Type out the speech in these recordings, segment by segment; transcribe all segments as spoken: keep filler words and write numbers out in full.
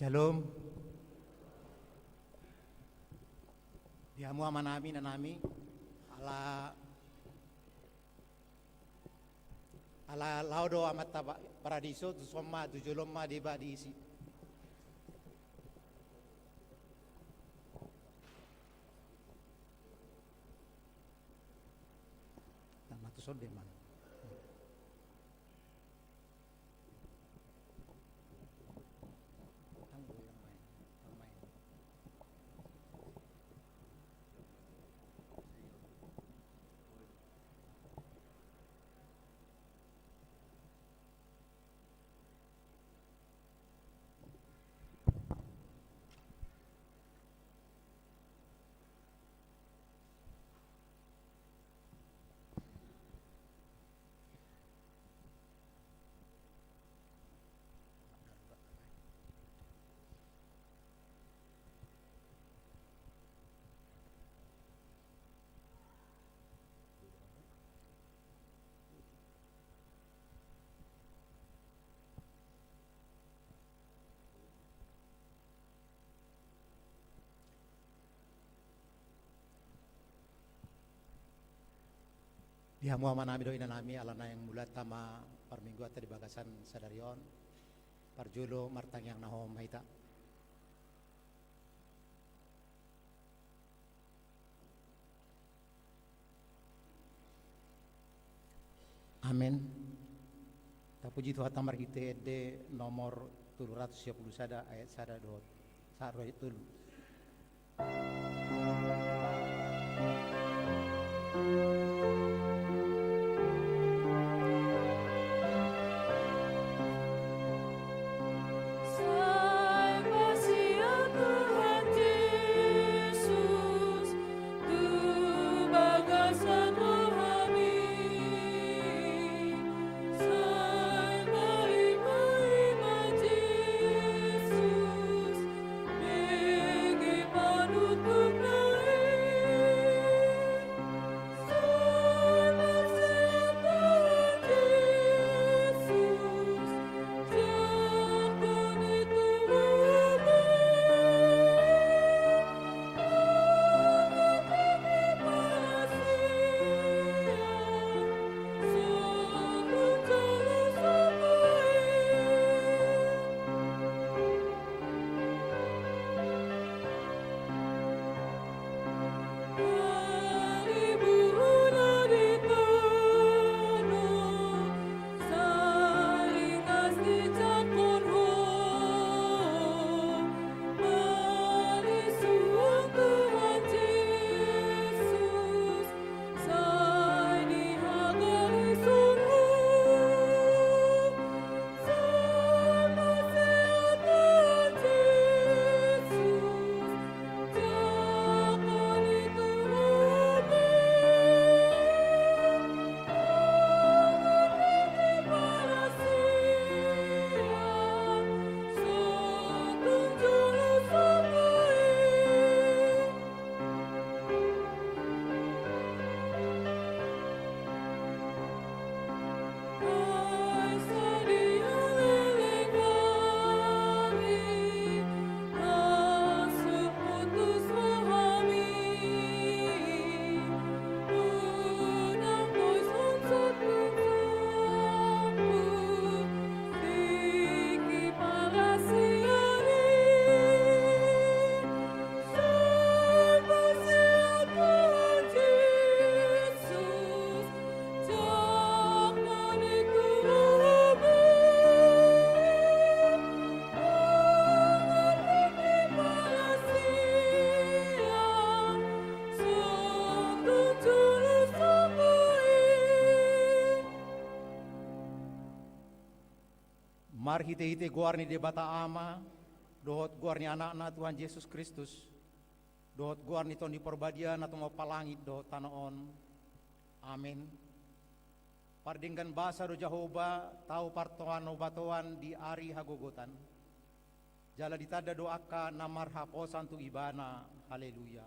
Shalom. Di hamu amanami, inanami, ala, ala laho do Amanta Paradiso, tu son ma, tu jolo ma deba diisi. Nama tu son de man. Di hamu amanami dohot inanami, ala naeng mulanta ma parmingguanta di bagasan sadari on, parjolo martangiang na hohom ma hita. Amen. Tapuji Tuhanta marhite ende nomor tolu ratus sia pulu sada ayat sada dohot sahat ro ayat tolu. Sai pasia Tuhan Jesus tu bagasan rohami. Sai tarima ma Jesus, bege panutup na i. Marhitehite goar ni Debata Ama, dohot goar ni Anakna Tuhan Jesus Kristus, dohot goar ni Tondi Parbadia na tumompa langit dohot tano on. Amen. Pardenggan basa do Jahowa, tau partanobatoan di ari hagogotan. Jala ditanda do angka na marhaposan tu Ibana. Haleluya.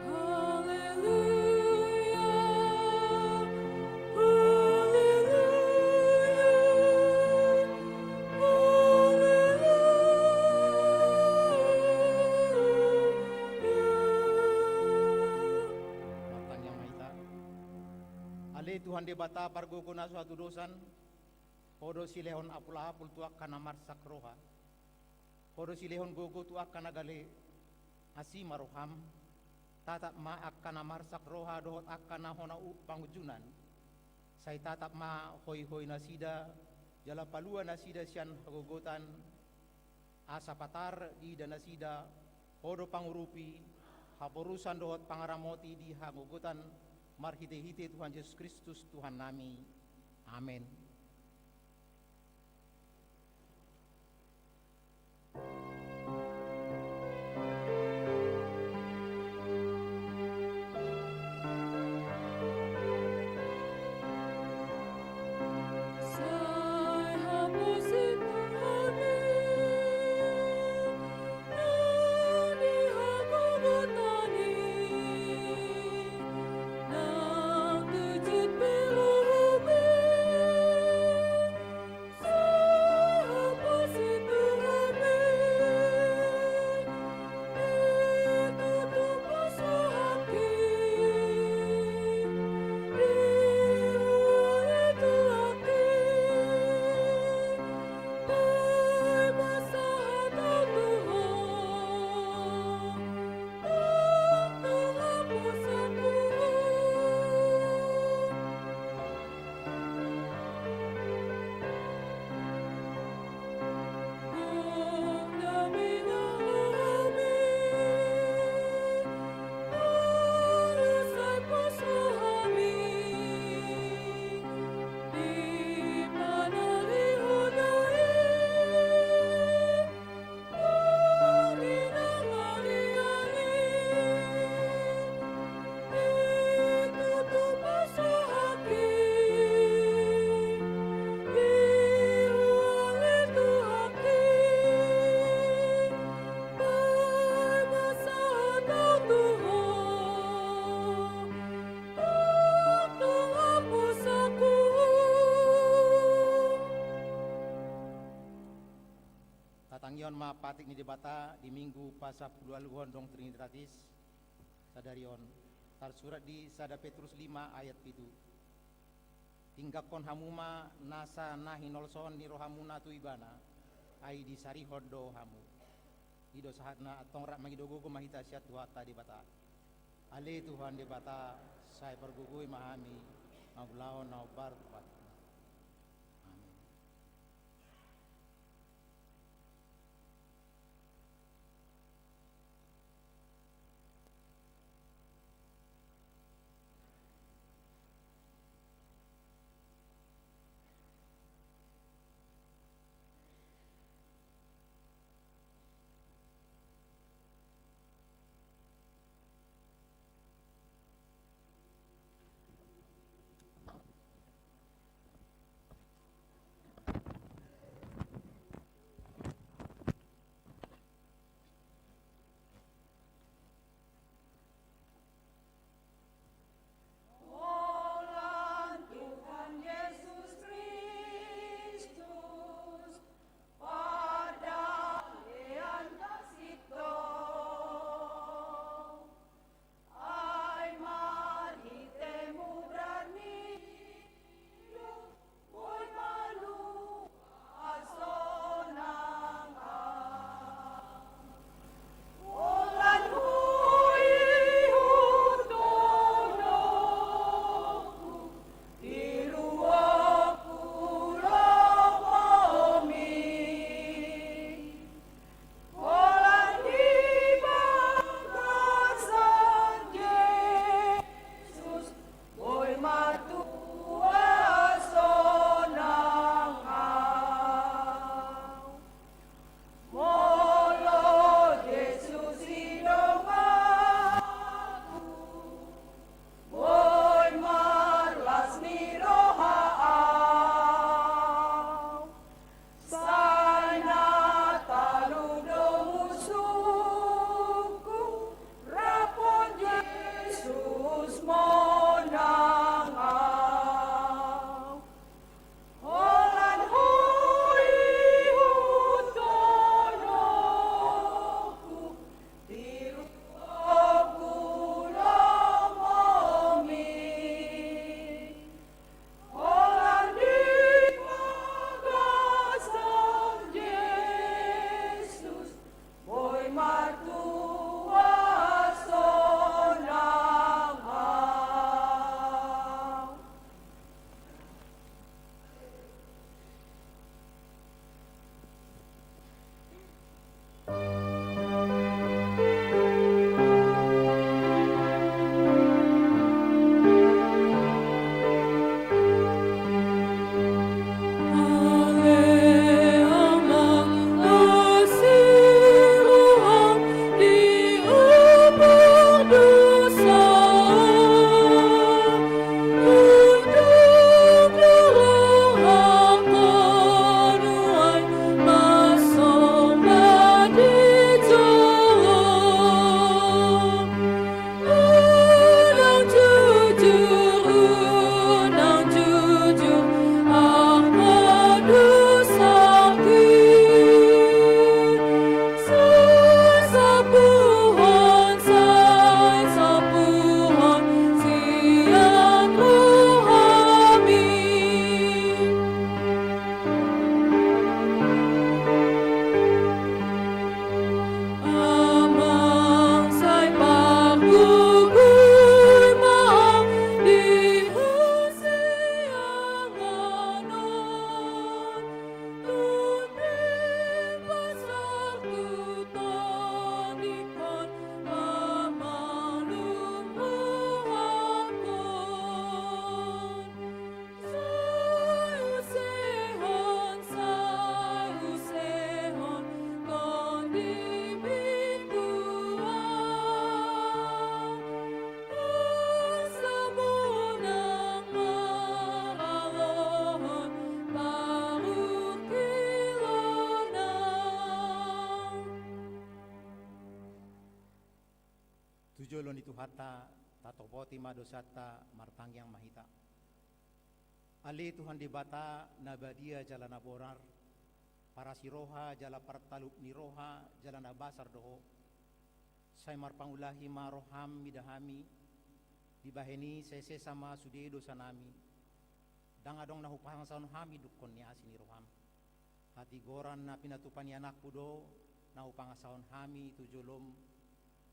Haleluya. Haleluya. Haleluya. Ale Tuhan Debata pargogo na so hatudosan, Ho do silehon apul-apul tu angka na marsak roha. Ho do silehon gogo tu angka na gale. Asi ma roham, tatap ma angka na marsak roha dohot angka na hona u-, pangunjunan. Sai tatap ma hoihoi nasida, jala palua nasida sian hagogotan, asa patar diida nasida Ho do pangurupi, haporusan dohot pangaramoti di hagogotan, marhite-hite Tuhan Jesus Kristus Tuhannami. Amen. Tatangihon ma patik ni Debata di Minggu pasampuluualuhon dohot Trinitatis sadari on, tarsurat di sada Petrus lima ayat pitu. Tinggangkon hamu ma nasa na hinolsohon ni rohamuna tu Ibana, ai disarihon do hamu. I do sahatna, antong rap mangido gogo ma hita sian Tuhanta Debata. Ale Tuhan Debata, sai pargogoi ma hami mangulahon na hombar tu patikMu. Amen. Debata, tatopoti ma dosanta, martangiang ma hita. Ale Tuhan Debata, na badia jala na bonar, parasi roha jala partalup ni roha jala na basar do Ho. Sai marpangulahi ma roham mida hami, dibahen i sai sesa ma sude dosanami. Ndang adong na hupangasahon hami dungkon ni asi ni roham. Hatigoran na pinatupa ni Anakmu do na hupangasahon hami tu jolom,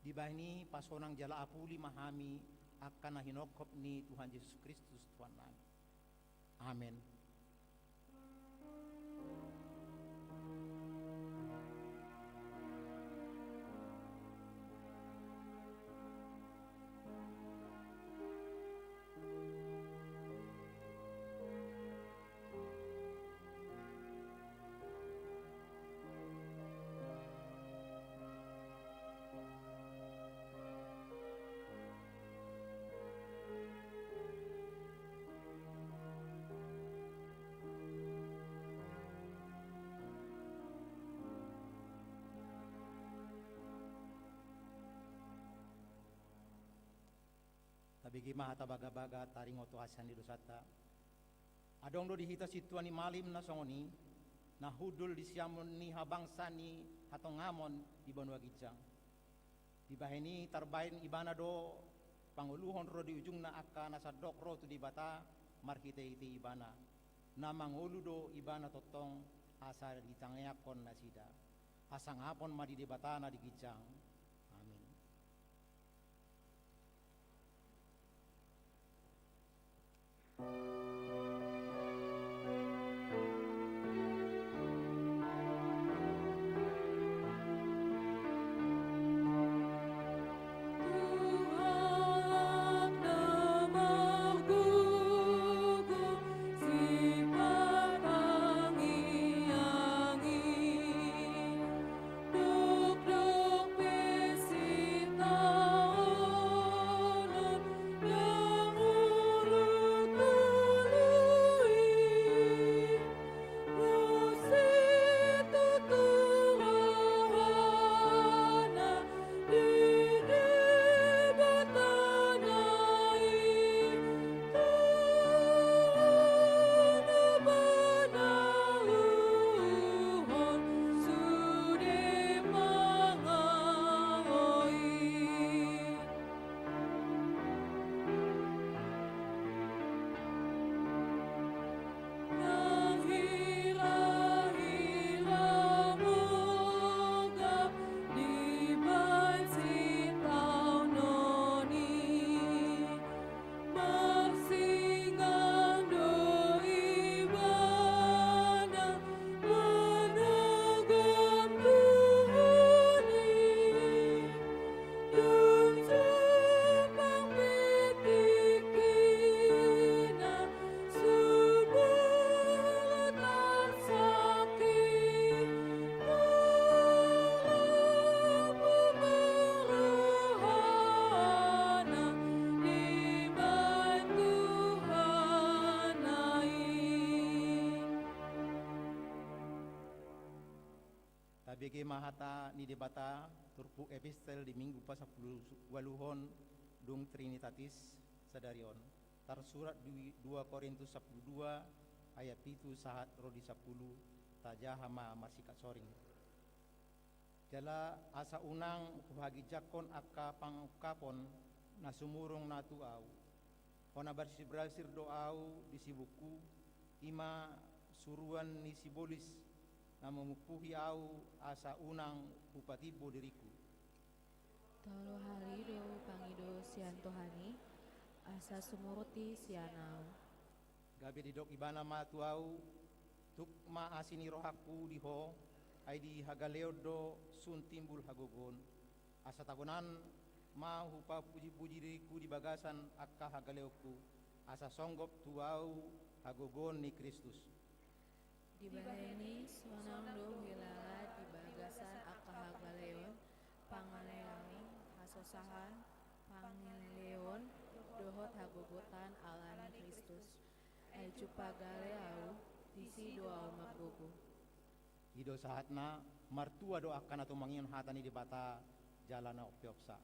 dibahen i pasonang jala apuli ma hami angka na hinophop ni Tuhan Jesus Kristus Tuhannami. Amen. Tabege ma hata bagabaga taringot tu hasesaan ni dosanta. Adong do di hita sintua ni malim na songon i, na hundul di siamun ni habangsa ni hatongamon di banua ginjang. Dibahen i tarbaen ibana do pangoluhon ro di ujungna angka na sandok ro tu Debata marhitehite ibana. Na mangolu do ibana tongtong asa ditangiangkon nasida. Hasangapon ma di Debata na di ginjang. Amin. Tabege ma hata ni Debata, turpuk epistel di Minggu pasampulu ualuhon dung Trinitatis sadari on. Tarsurat di dua Korintus sampulu dua ayat pitu sahat ro di sampulu, tajaha ma marsikat soring. Jala asa unang huhaginjangkon angka pangungkapon na sumurung na tu ahu. Hona barsir-barsir do ahu di sibukku, i ma suruan ni sibolis na mamumpuhi ahu asa unang hupatimbo diringku. Tolu hali do hupangido sian Tuhan i, asa sumurut i sian ahu. Gabe didok ibana ma tu ahu, tuk ma asi ni rohangku di ho, ai di hagaleon do sun timbul hagogoon. Asa tagonan ma hupapuji-puji diringku di bagasan angka hagaleonku, asa songgop tu ahu hagogoon ni Kristus. Dibahen i sonang do huhilala di bagasan angka hagaleon, panganiayaan, hasusaan, pangileon, dohot hagogotan ala ni Kristus. Ai jumpang gale ahu, disi do ahu margogo. I do sahatna. Martua do angka na tumangihon hata ni Debata jala na umpeopsa.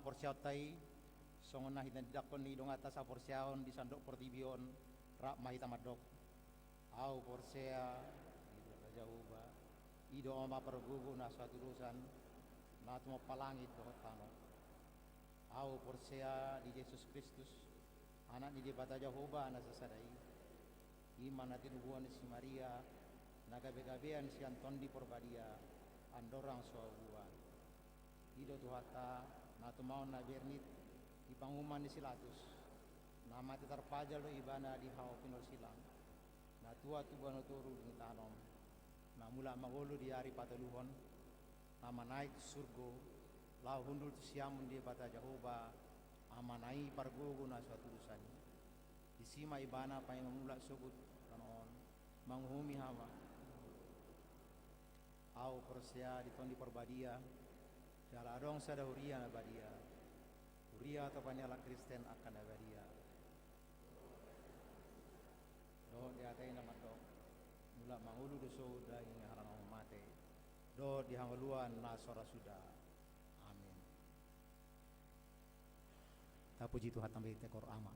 Porseaonta i, songon na hita nidangkon ni donganta saporseaon di sandok portibi on, rap ma hita mandok. Ahu porsea di Debata Jahowa, i do Ama pargogo na so hatudosan, na tumompa langit dohot tano. Ahu porsea di Jesus Kristus, Anak ni Debata Jahowa na sasada i, i ma na tinubuan ni si Maria, na gabegabean sian Tondi Porbadia, andorang so haubuan. I do Tuhanta, na tumaon na bernit di panguhuman ni si Latus, na mate tarpajal do Ibana di hau pinolsilang, na tuat tu banua toru dung ditanom, na mulak mangolu di ari patoluhon, na manaek tu surgo, laho hundul tu siamun ni Debata Jahowa, Amana i pargogo na so hatudosan i. Disi ma Ibana paima mulak sogot tu tano on, manguhumi hama. Ahu porsea di Tondi Porbadia, jala adong sada huria na badia, huria topa ni halak Kristen angka na badia. Dohot di hata i na mandok, mulak mangolu do sogot daging haroroan mate, dohot di hangoluan na so ra suda. Amin. Tapuji Tuhanta ma di tingki on, Ama.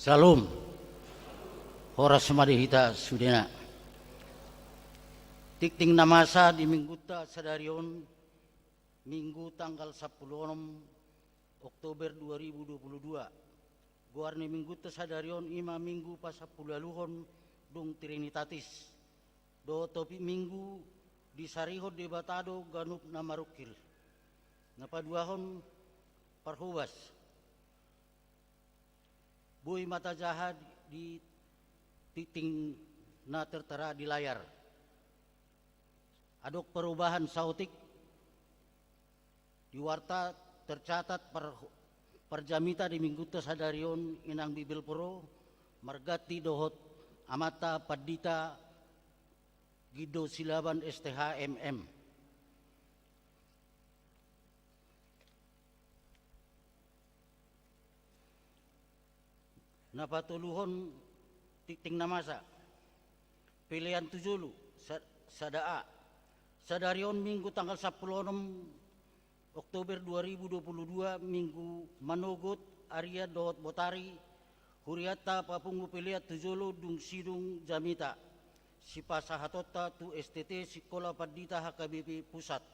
Shalom. Horas ma di hita sudena. Tingting na masa di minggunta sadari on, Minggu tanggal sampulu onom Oktober dua ribu dua puluh dua. Goar ni minggunta sadari on i ma Minggu pasampuluualuhon dung Trinitatis. Dohot topik Minggu, disarihon Debata do ganup na marungkil. Na paduahon, parhobas. Boi ma tajaha di tingting na tertera di layar. Adong perubahan saotik. Di warta tercatat par-, parjamita di minggunta sadari on inang Bibelvrouw marganti dohot amanta Pandita Gindo Silaban, S T H, M M. Na patoluhon, tingting na masa. Pelean tu jolo, sa-, sada A. Sadari on Minggu tanggal sampulu onom Oktober dua ribu dua puluh dua, Minggu manogot, arian dohot botari, hurianta papungu pelean tu jolo dung sidung jamita. Sipasahatonta tu S T T, Sikola Pandita H K B P Pusat.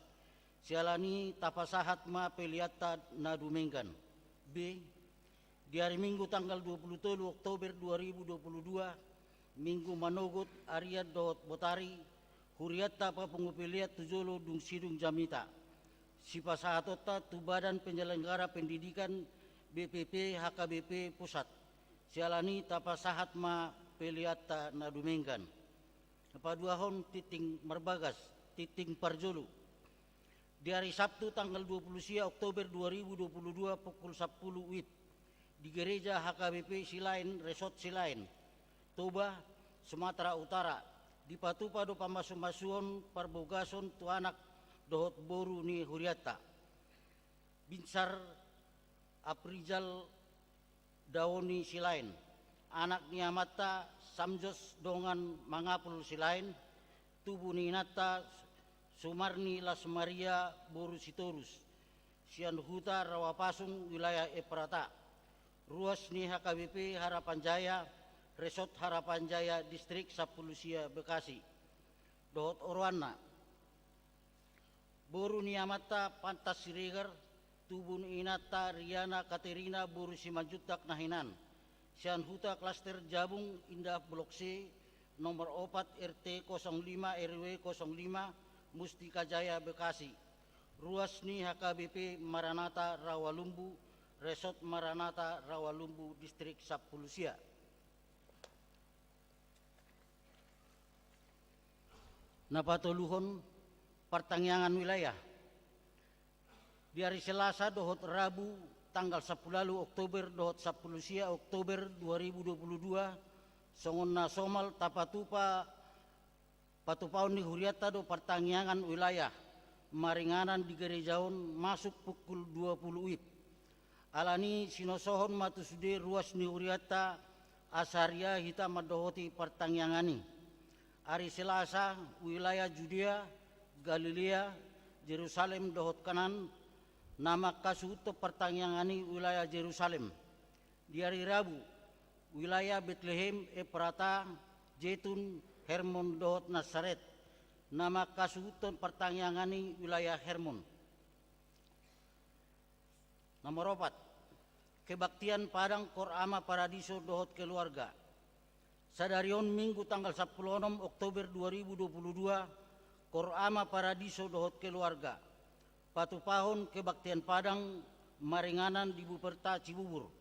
Siala ni i tapasahat ma peleanta na dumenggan. B. Di ari Minggu tanggal dua puluh tolu Oktober dua ribu dua puluh dua, Minggu manogot, arian dohot botari, hurianta papungu pelean tu jolo dung sidung jamita. Sipasahatonta tu Badan Penyelenggara Pendidikan, B P P, H K B P Pusat. Siala ni i tapasahat ma peleanta na dumenggan. Na paduahon, tingting marbagas, tingting parjolo. Di ari Sabtu tanggal dua puluh sia Oktober dua ribu dua puluh dua pukul sampulu WIB, di Gereja H K B P Silaen, Resort Silaen, Toba, Sumatera Utara, dipatupa do pamasumasuon parbogason tu anak dohot boru ni hurianta. Binsar Aprijal Daoni Silaen, anak ni amanta Samjos dongan Mangapul Silaen, tubu ni inanta Sumarni Las Maria boru Sitorus, sian huta Rawapasung, wilayah Efrata, ruas ni H K B P Harapan Jaya, Resort Harapan Jaya, Distrik Sampulu Sia, Bekasi, dohot oroanna. Boru ni amanta Pantas Siregar, tubu ni inanta Riana Katerina boru Simanjuntak na hinan, sian huta klaster Jabung Indah Blok C, nomor opat, R T kosong lima, R W kosong lima, Mustika Jaya, Bekasi, ruas ni H K B P Maranatha Rawalumbu, Resort Maranatha Rawalumbu, Distrik Sampulu Sia. Na patoluhon, partangiangan wilayah. Di ari Selasa dohot Rabu tanggal sampulu ualu Oktober dohot sampulu sia Oktober dua ribu dua puluh dua, songon na somal tapatupa patupaon ni hurianta do partangiangan wilayah maringanan di gereja on masuk pukul dua puluh WIB. Ala ni i sinosohon ma tu sude ruas ni hurianta asa riaa hita mandohoti partangiangan i. Ari Selasa, wilayah Judea, Galilea, Jerusalem dohot Kanaan, na mangkasuhuthon partangiangan i wilayah Jerusalem. Di ari Rabu, wilayah Betlehem, Efrata, Jetun, Hermon dohot Nasaret, na mangkasuhuthon partangiangan i wilayah Hermon. Nomor opat, kebaktian Padang, Koor Ama Paradiso dohot keluarga. Sadari on Minggu tanggal sampulu onom Oktober dua ribu dua puluh dua, Koor Ama Paradiso dohot keluarga patupahon kebaktian Padang maringanan di Buperta Cibubur,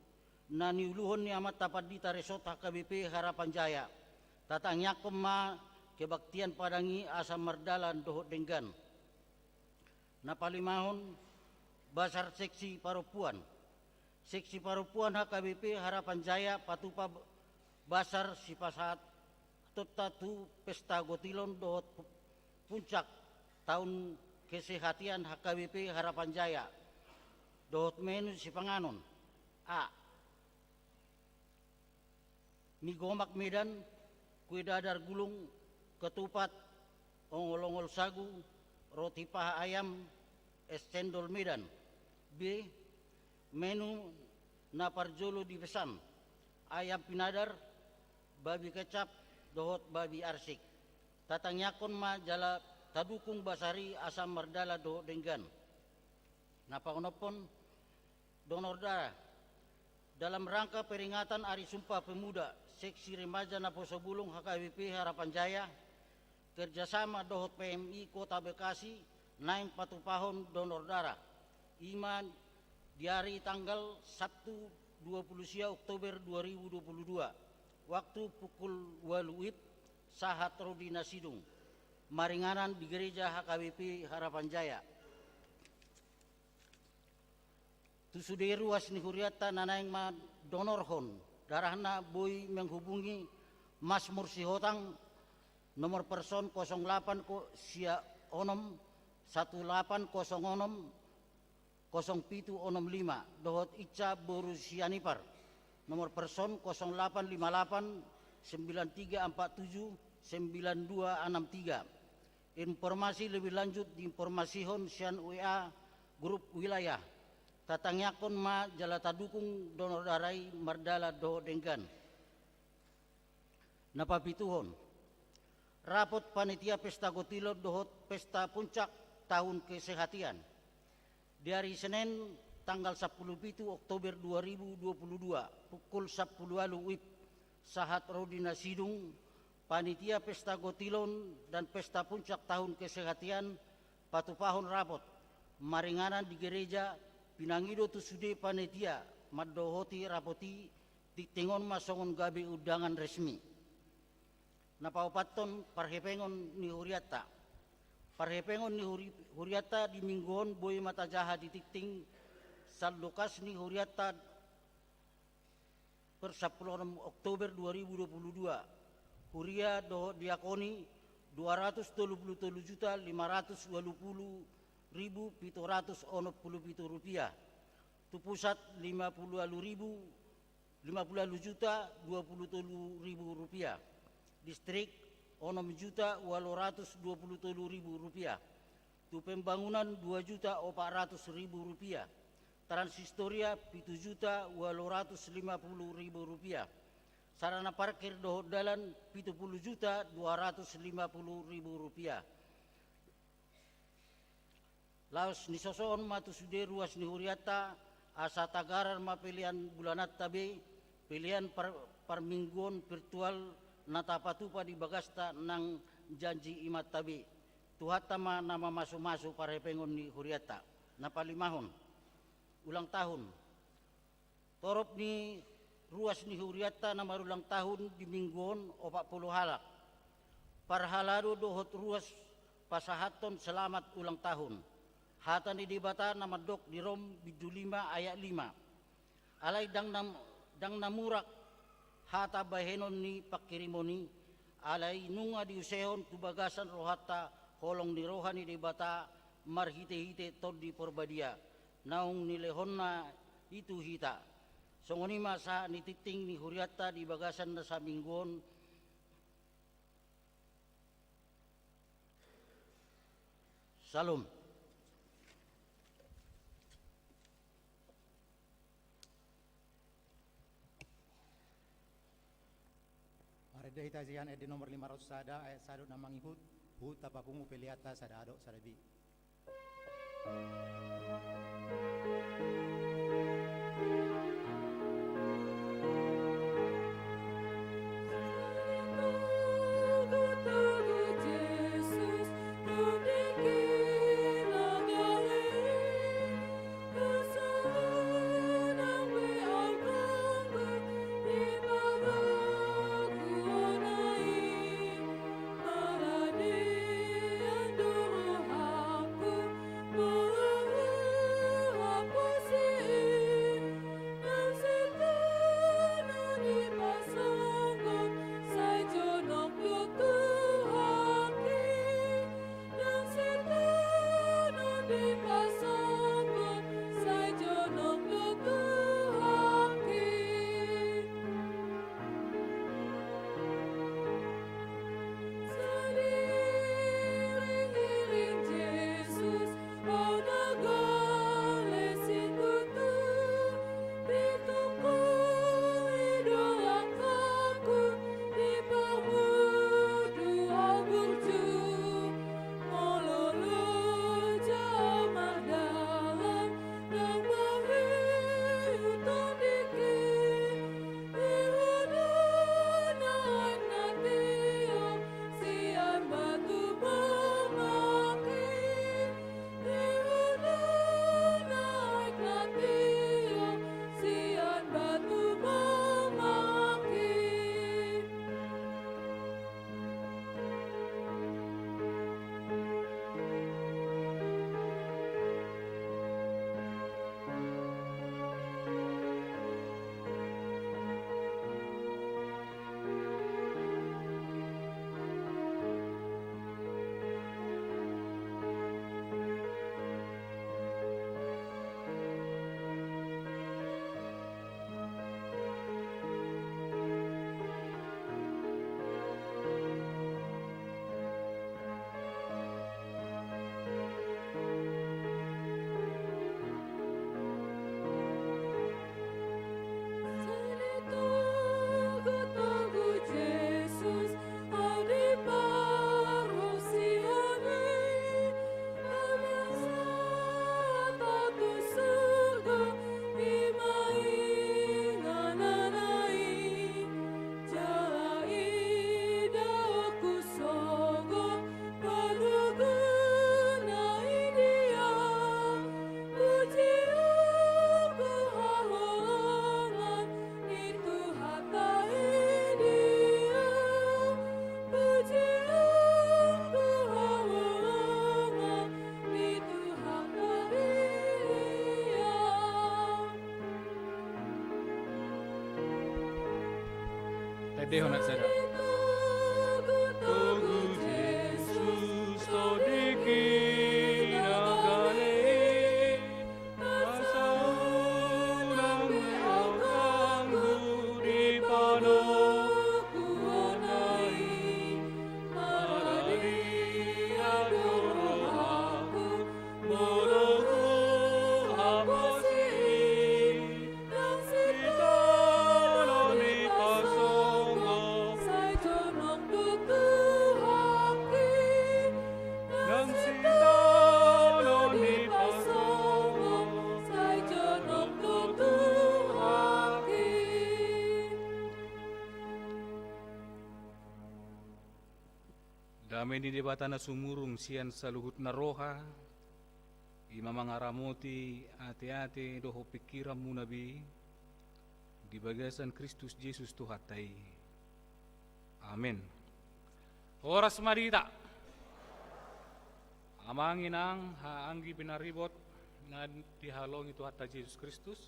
na niuluhon ni amanta Pandita Resort H K B P Harapan Jaya. Tatangiangkon ma kebaktian Padang i asa mardalan dohot denggan. Na palimahon, basar seksi parompuan. Seksi parompuan H K B P Harapan Jaya patupa basar sipasahatonta tu pesta gotilon dohot pu-, puncak tahun kesehatan H K B P Harapan Jaya, dohot menu sipanganon. A. Mie gomak Medan, kue dadar gulung, ketupat, ongol-ongol sagu, roti paha ayam, es cendol Medan. B. Menu na parjolo dipesan. ayam pinadar, babi kecap, dohot babi arsik. Tatangiangkon ma jala tadukung basari asa mardalan dohot denggan. Na paonomhon, donor darah. Dalam rangka peringatan Hari Sumpah Pemuda, Seksi Remaja Naposo Bulung H K B P Harapan Jaya, kerjasama dohot P M I Kota Bekasi, naeng patupahon donor darah. I ma di ari tanggal Sabtu dua puluh sia Oktober dua ribu dua puluh dua, waktu pukul ualu WIB, sahat ro di na sidung. Maringanan di gereja H K B P Harapan Jaya. Tu sude ruas ni hurianta na naeng mandonorhon darahna boi menghubungi Masmur Sihotang, nomor person kosong lapan ko-, sia onom, satu lapan kosong onom, kosong pitu onom lima, dohot Ica boru Sianipar, nomor person kosong lapan lima lapan, sembilan tiga empat tujuh, sembilan dua enam tiga. Informasi lebih lanjut diinformasihon sian W A grup wilayah. Tatangiangkon ma jala tadukung donor darah i mardalan dohot denggan. Na papituhon, rapot panitia pesta gotilon dohot pesta puncak tahun kesehatian. Di ari Senen, tanggal sampulu pitu Oktober dua ribu dua puluh dua, pukul sampulu ualu WIB, sahat ro di na sidung, panitia pesta gotilon dan pesta puncak tahun kesehatian patupahon rapot maringanan di gereja. Pinangido tu sude panitia mandohoti rapot i, tingting on ma songon gabe undangan resmi. Na paopathon, parhepengon ni hurianta. Parhepengon ni huri-, hurianta di minggu on boi ma tajaha di tingting. Sian lukas ni hurianta per sampulu onom Oktober dua ribu dua puluh dua, huria dohot diakoni dua ratus tolu puluh tolu juta lima ratus ualu pulu ribu pitu ratus onom pulu pitu rupiah. Tu pusat lima pulu ualu ribu, lima pulu ualu juta dua pulu tolu ribu rupiah. Distrik onom juta ualu ratus dua pulu tolu ribu rupiah. Tu pembangunan dua juta opat ratus ribu rupiah. Transhistoria pitu juta ualu ratus lima pulu ribu rupiah. Sarana parkir dohot dalan pitu pulu juta dua ratus lima pulu ribu rupiah. Laos nisosohon ma tu sude ruas ni hurianta, asa tagarar ma pelean bulananta be, pelean par-, parmingguon virtual na tapatupa di bagasta nang janji imanta be. Tuhanta ma na mamasumasu parhepengon ni hurianta. Na palimahon, ulang tahun. Torop ni ruas ni hurianta na marulang tahun di minggu on opat pulu halak. Parhalado dohot ruas pasahathon selamat ulang tahun. Hata ni Debata na mandok di Rom bindu lima ayat lima. Alai ndang na, ndang na murak hata bahenon ni panghirimon i, alai nunga diusehon tu bagasan rohanta holong ni roha ni Debata marhitehite Tondi Porbadia, naung nilehonna i tu hita. Songon i ma sahat ni tingting ni hurianta di bagasan na saminggu on. Syalom. Marende hita sian ende nomor lima ratus sada ayat sada na mangihut, huhut tapapungu peleanta sada adong sada be. Dehon anak sada. Togu Jesus, tondingi na gale i, asa unang be ahu ganggu di panoguonna i. Maria do rohangku, molo huhaposi i, nang sitaonon dipasonggot, sai jonok do Tuhanki. Nang sitaonon dipasonggot, sai jonok do Tuhanki. Dame ni Debata na sumurung sian saluhut na roha, i ma mangaramoti ateate dohot pingkiranmuna be di bagasan Kristus Jesus Tuhanta i. Amen. Horas ma di hita. Amang inang, haha anggi pinaribot na dihaholongi Tuhanta Jesus Kristus,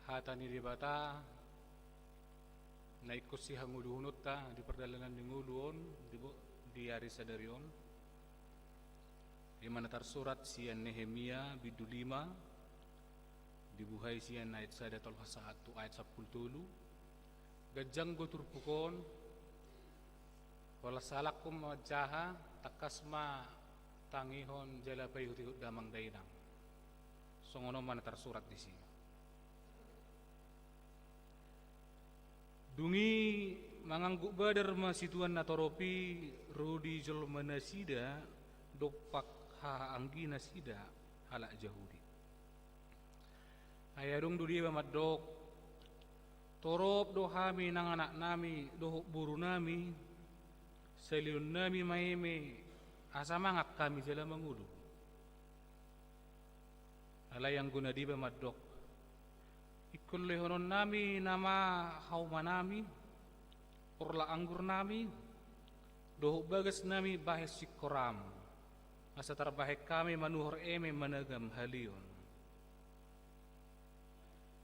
hata ni Debata na ingkon sihangoluhononta di pardalanan ni ngolu on, di bo-, di ari sadari on, i ma na tarsurat sian Nehemia bindu lima, dibuhai sian ayat sada tolhas sahat tu ayat sampulu tolu. Ganjang do turpuk on, holan sahalak on manjaha, tangkas ma tangihon jala paihutihut damang dainang. Songon on ma na tarsurat disi. Dung i mangangguk badar ma situan na torop i ro di jolmanasida dompak haha angginasida halak Jahudi. Ai adong do deba mandok, torop do hami nang anaknami dohot borunami, saleonnami ma eme, asa mangan hami jala mangolu. Alai anggo na deba mandok, ingkon lehononnami nama haumanami, porlak anggurnami, dohot bagasnami bahen singkoram, asa tarbahen hami manuhor eme managam haleon.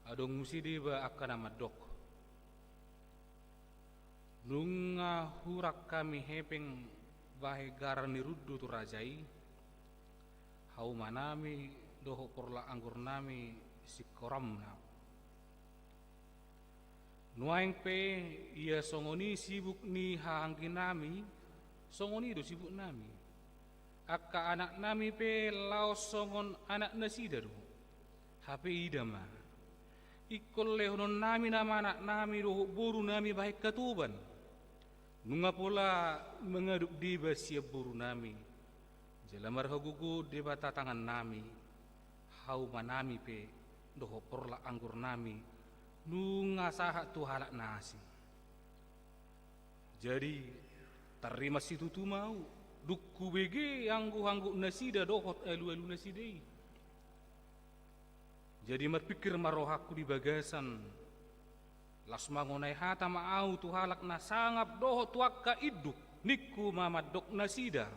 Adong muse deba angka na mandok, nunga hurang hami hepeng bahen garar ni rundu tu raja i, haumanami dohot porlak anggurnami singkoramna. Nuaeng pe, ia songon i sibuk ni haha angginami, songon i do sibuknami. Angka anaknami pe laos songon anaknasida do. Hape ida ma, ingkon lehononnami nama anaknami dohot borunami bahen hatoban. Nunga pola mangadopi deba sian borunami, jala marhagogoon Debata tangannami, haumanami pe dohot porlak anggurnami nunga sahat tu halak na asing. Jadi, tarrimas situtu ma ahu, dung hubege angguhangguknasida dohot alualunasida i. Jadi marpingkir ma rohangku di bagasan, laos mangonai hata ma ahu tu halak na sangap dohot tu angka induk, ningku ma mandok nasida.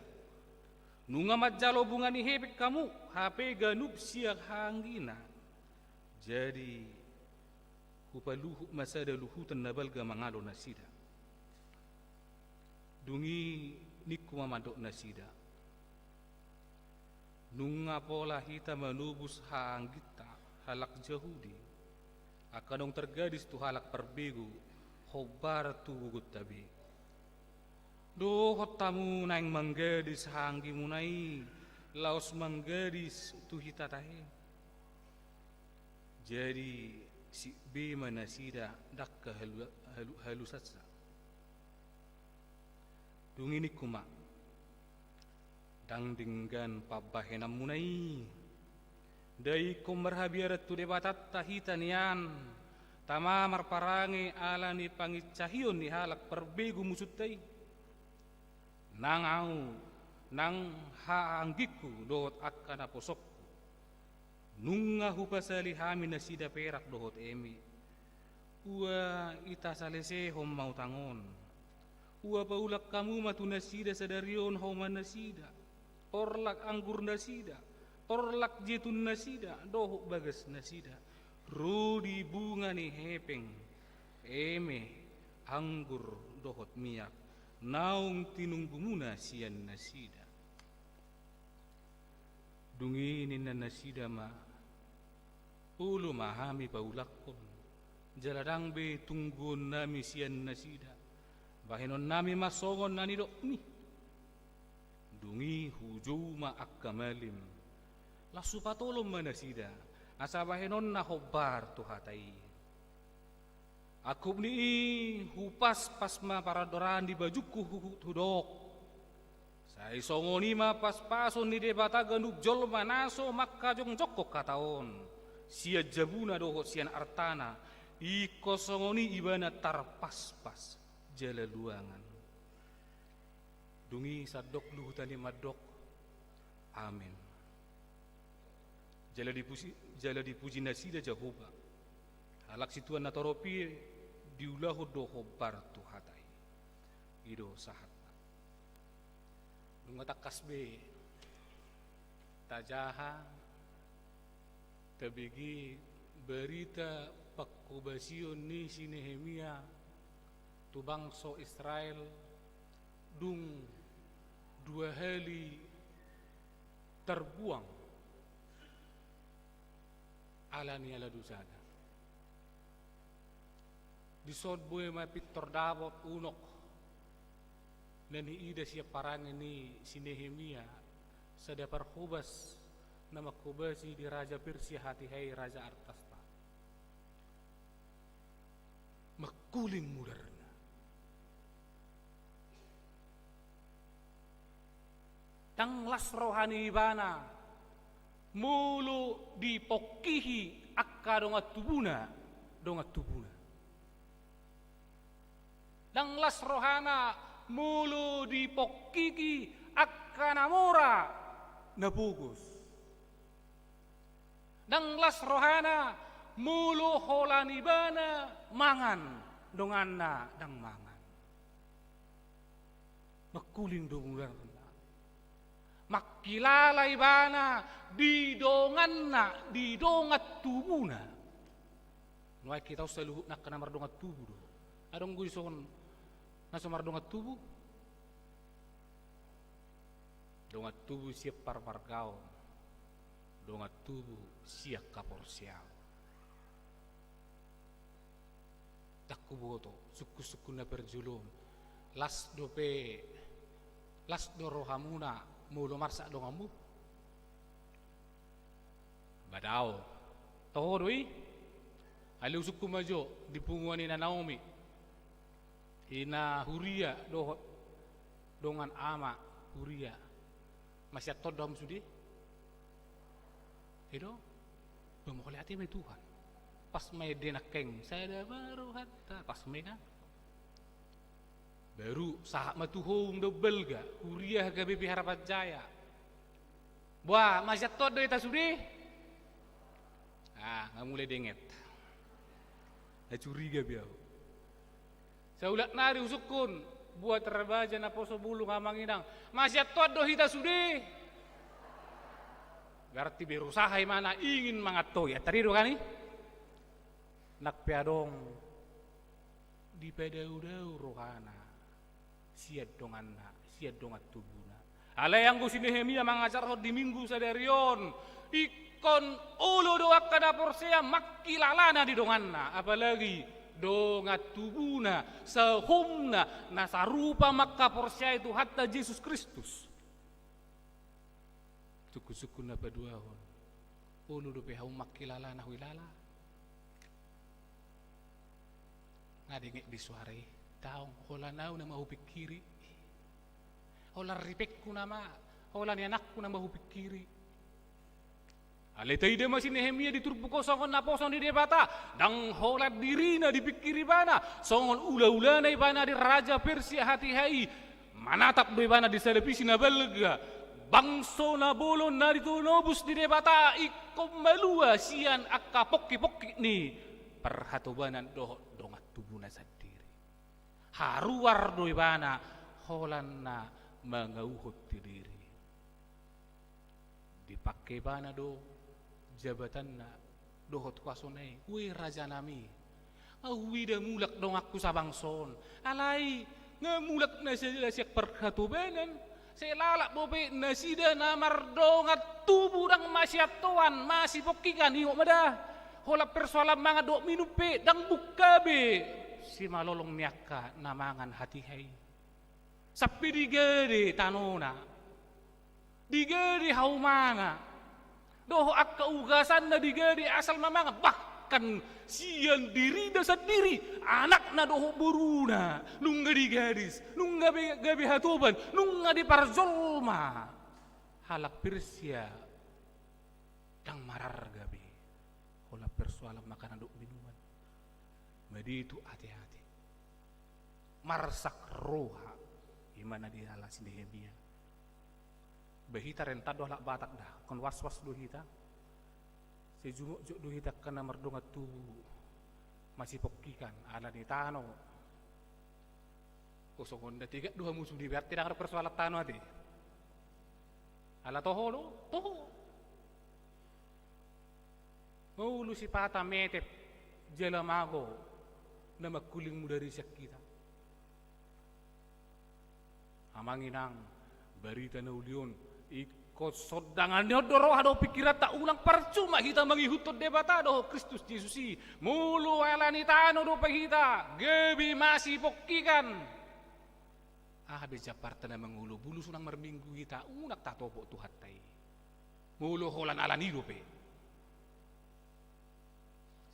Nunga manjalo bunga ni hepeng hamu, hape ganup sian haha anggina. Jadi, hupaluhut ma sada luhutan na balga mangalo nasida. Dung i ningku ma mandok nasida. Nunga pola hita manobus haha angginta, halak Jahudi, angka naung targadis tu halak parbegu, hombar tu gogonta be. Dohot hamu naeng manggadis haha anggimuna i, laos manggadis tu hita tahe. Jadi, sip be ma nasida ndang halu-, halu-, halusansa. Dung i ningku ma, ndang denggan pambahenanmuna i. Nda ingkon marhabiaran tu Debatanta hita nian, tama marparange ala ni pangincahion ni halak parbegu musunta i. Nang ahu, nang haha anggingku dohot angka naposongku, nunga hupasali hami nasida perak dohot eme. Ua ita salesehon ma utang on. Ua paulak hamu ma tu nasida sadari on haumannasida, porlak anggurnasida, porlak jeitunnasida, dohot bagasnasida, ro di bunga ni hepeng, eme, anggur dohot miak naung tinunggumuna sian nasida. Dung i ninna nasida ma, olo ma hami paulakhon, jala ndang be tungguonnami sian nasida, bahenonnami ma songon na nidokmi. Dung i hujou ma angka malim, laos hupatolon ma nasida, asa bahenonna hombar tu hata i. Angkup ni i hupaspas ma parandoran ni bajungku huhut hudok. Sai songon i ma paspason ni Debata ganup jolma na so mangkajongjongkon hata on sian jabuna dohot sian artana, ingkon songon i ibana tarpaspas jala luangan. Dung i sandok luhutan i mandok, amen. Jala dipuji, jala dipuji nasida Jahowa. Halak situan na torop i diulahon do hombar tu hata i. I do sahatna. Nunga tangkas be tajaha, tabege barita pangkobasion ni si Nehemia tu bangso Israel, dung dua hali tarbuang ala ni ala dosana. Dison boi ma pintor dapot unok na niida sian parange ni si Nehemia, sada parhobas na manghobasi di raja Persia hatiha i, raja Artasasta. Mangkuling mudarna. Ndang las roha ni ibana molo dipongkihi angka dongan tubuna, dongan tubuna. Ndang las rohana molo dipongkihi angka na mora na pogos. Ndang las rohana molo holan ibana mangan, donganna ndang mangan. Mangkuling do mudarna. Mangkilala ibana di donganna, di dongan tubuna. Nuaeng hita on saluhutna angka na mardongan tubu do. Adong do dison na so mardongan tubu? Dongan tubu sian parmargaon, dongan tubu sian haporseaon. Ndang huboto, sungkun-sungkun na parjolo on. Las dope, las do rohamuna molo marsak donganmu? Ba dao. Toho do i? Alai husungkun ma jo di punguan ni na Naomi. Ina huria dohot dongan ama huria. Masiantoan do hamu sude? I do? Ba mauliate ma i Tuhan. Pas ma i ende nangkin, sada ma rohanta. Pas ma i kan. Baru sahat ma tu ho umbahen balga, huria H K B P Harapan Jaya. Boa, masiantoan do hita sude? Ah, nga mulai denget. Na curiga be ahu. Saulak nari husungkun, buat rabaja naposo bulung amang inang. Masiantoan do hita sude? Berarti berusaha ibana ingin mangantoi. Antong i do kan i? Nang pe adong dipadao-dao rohana sian donganna, sian dongan tubuna. Alai anggo si Nehemia mangajarhon di Minggu sadari on, ingkon olo do angka na porsea mangkilalana di donganna, apalagi dongan tubuna, sahoumna, na sarupa mangkaporseai Tuhanta Jesus Kristus. Sungkun-sungkun na paduahon, olo dope hamu mangkilala na huilala? Nga denget be suara i, daong, holan ahu nama hupingkiri. Holan ripengku nama, holan ni anakku nama hupingkiri. Alai taida ma si Nehemia di turpuk on songon naposo ni Debata, ndang holan dirina dipingkiri ibana, songon ula-ulana ibana di raja Persia hatiha i, manatap do ibana di sada visi na balga, bangso na bolon na tinobus ni Debata ingkon malua sian angka pongki-pongki ni parhatobanan dohot dongan tubuna sandiri. Haruar do ibana holan na mangauhon diri. Dipangke ibana do jabatanna dohot kuasana i, ue rajanami, Nga huida mulak donganku sabangso on. Alai nga mulak nasida sian parhatobanan. Sai lalap dope nasida na mardongan tubu ndang masiantoan, masipongkikan, ingot ma da. Holan persoalan mangan dohot minum pe ndang bungka be simalolong ni angka na mangan hatiha i. Sampe digede tanona, digede haumana, dohot angka ugasanna digede asal ma mangan, bahkan sian dirina sandiri, anakna dohot boruna, nunga digadis, nunga be-, gabe hatoban, nunga diparjolma halak Persia, ndang mararga be holan persoalan makanan dohot minuman. Maditu ate-ate, marsak roha, ima na dialap si Nehemia. Ba hita rentan do halak Batak da, ingkon was-was do hita. Sai jumotjot do hita angka na mardongan tubu, masipongkikan ala ni tano. O songon na tigak do hamu sude, berarti ndang adong persoalan tano ate. Ala toho do, toho. Molo sipata metep jala mago na mangkuling mudar i sian hita. Amang inang, barita na uli on, ingkon sondangan ni on do roha dohot pingkiranta, unang parcuma hita mangihuthon Debata dohot Kristus Jesus i. Molo ala ni tano dope hita gabe masipongkikan, aha be jambarta na mangolu? Bulus unang marminggu hita, unang tatopot Tuhanta i. Molo holan ala ni i dope.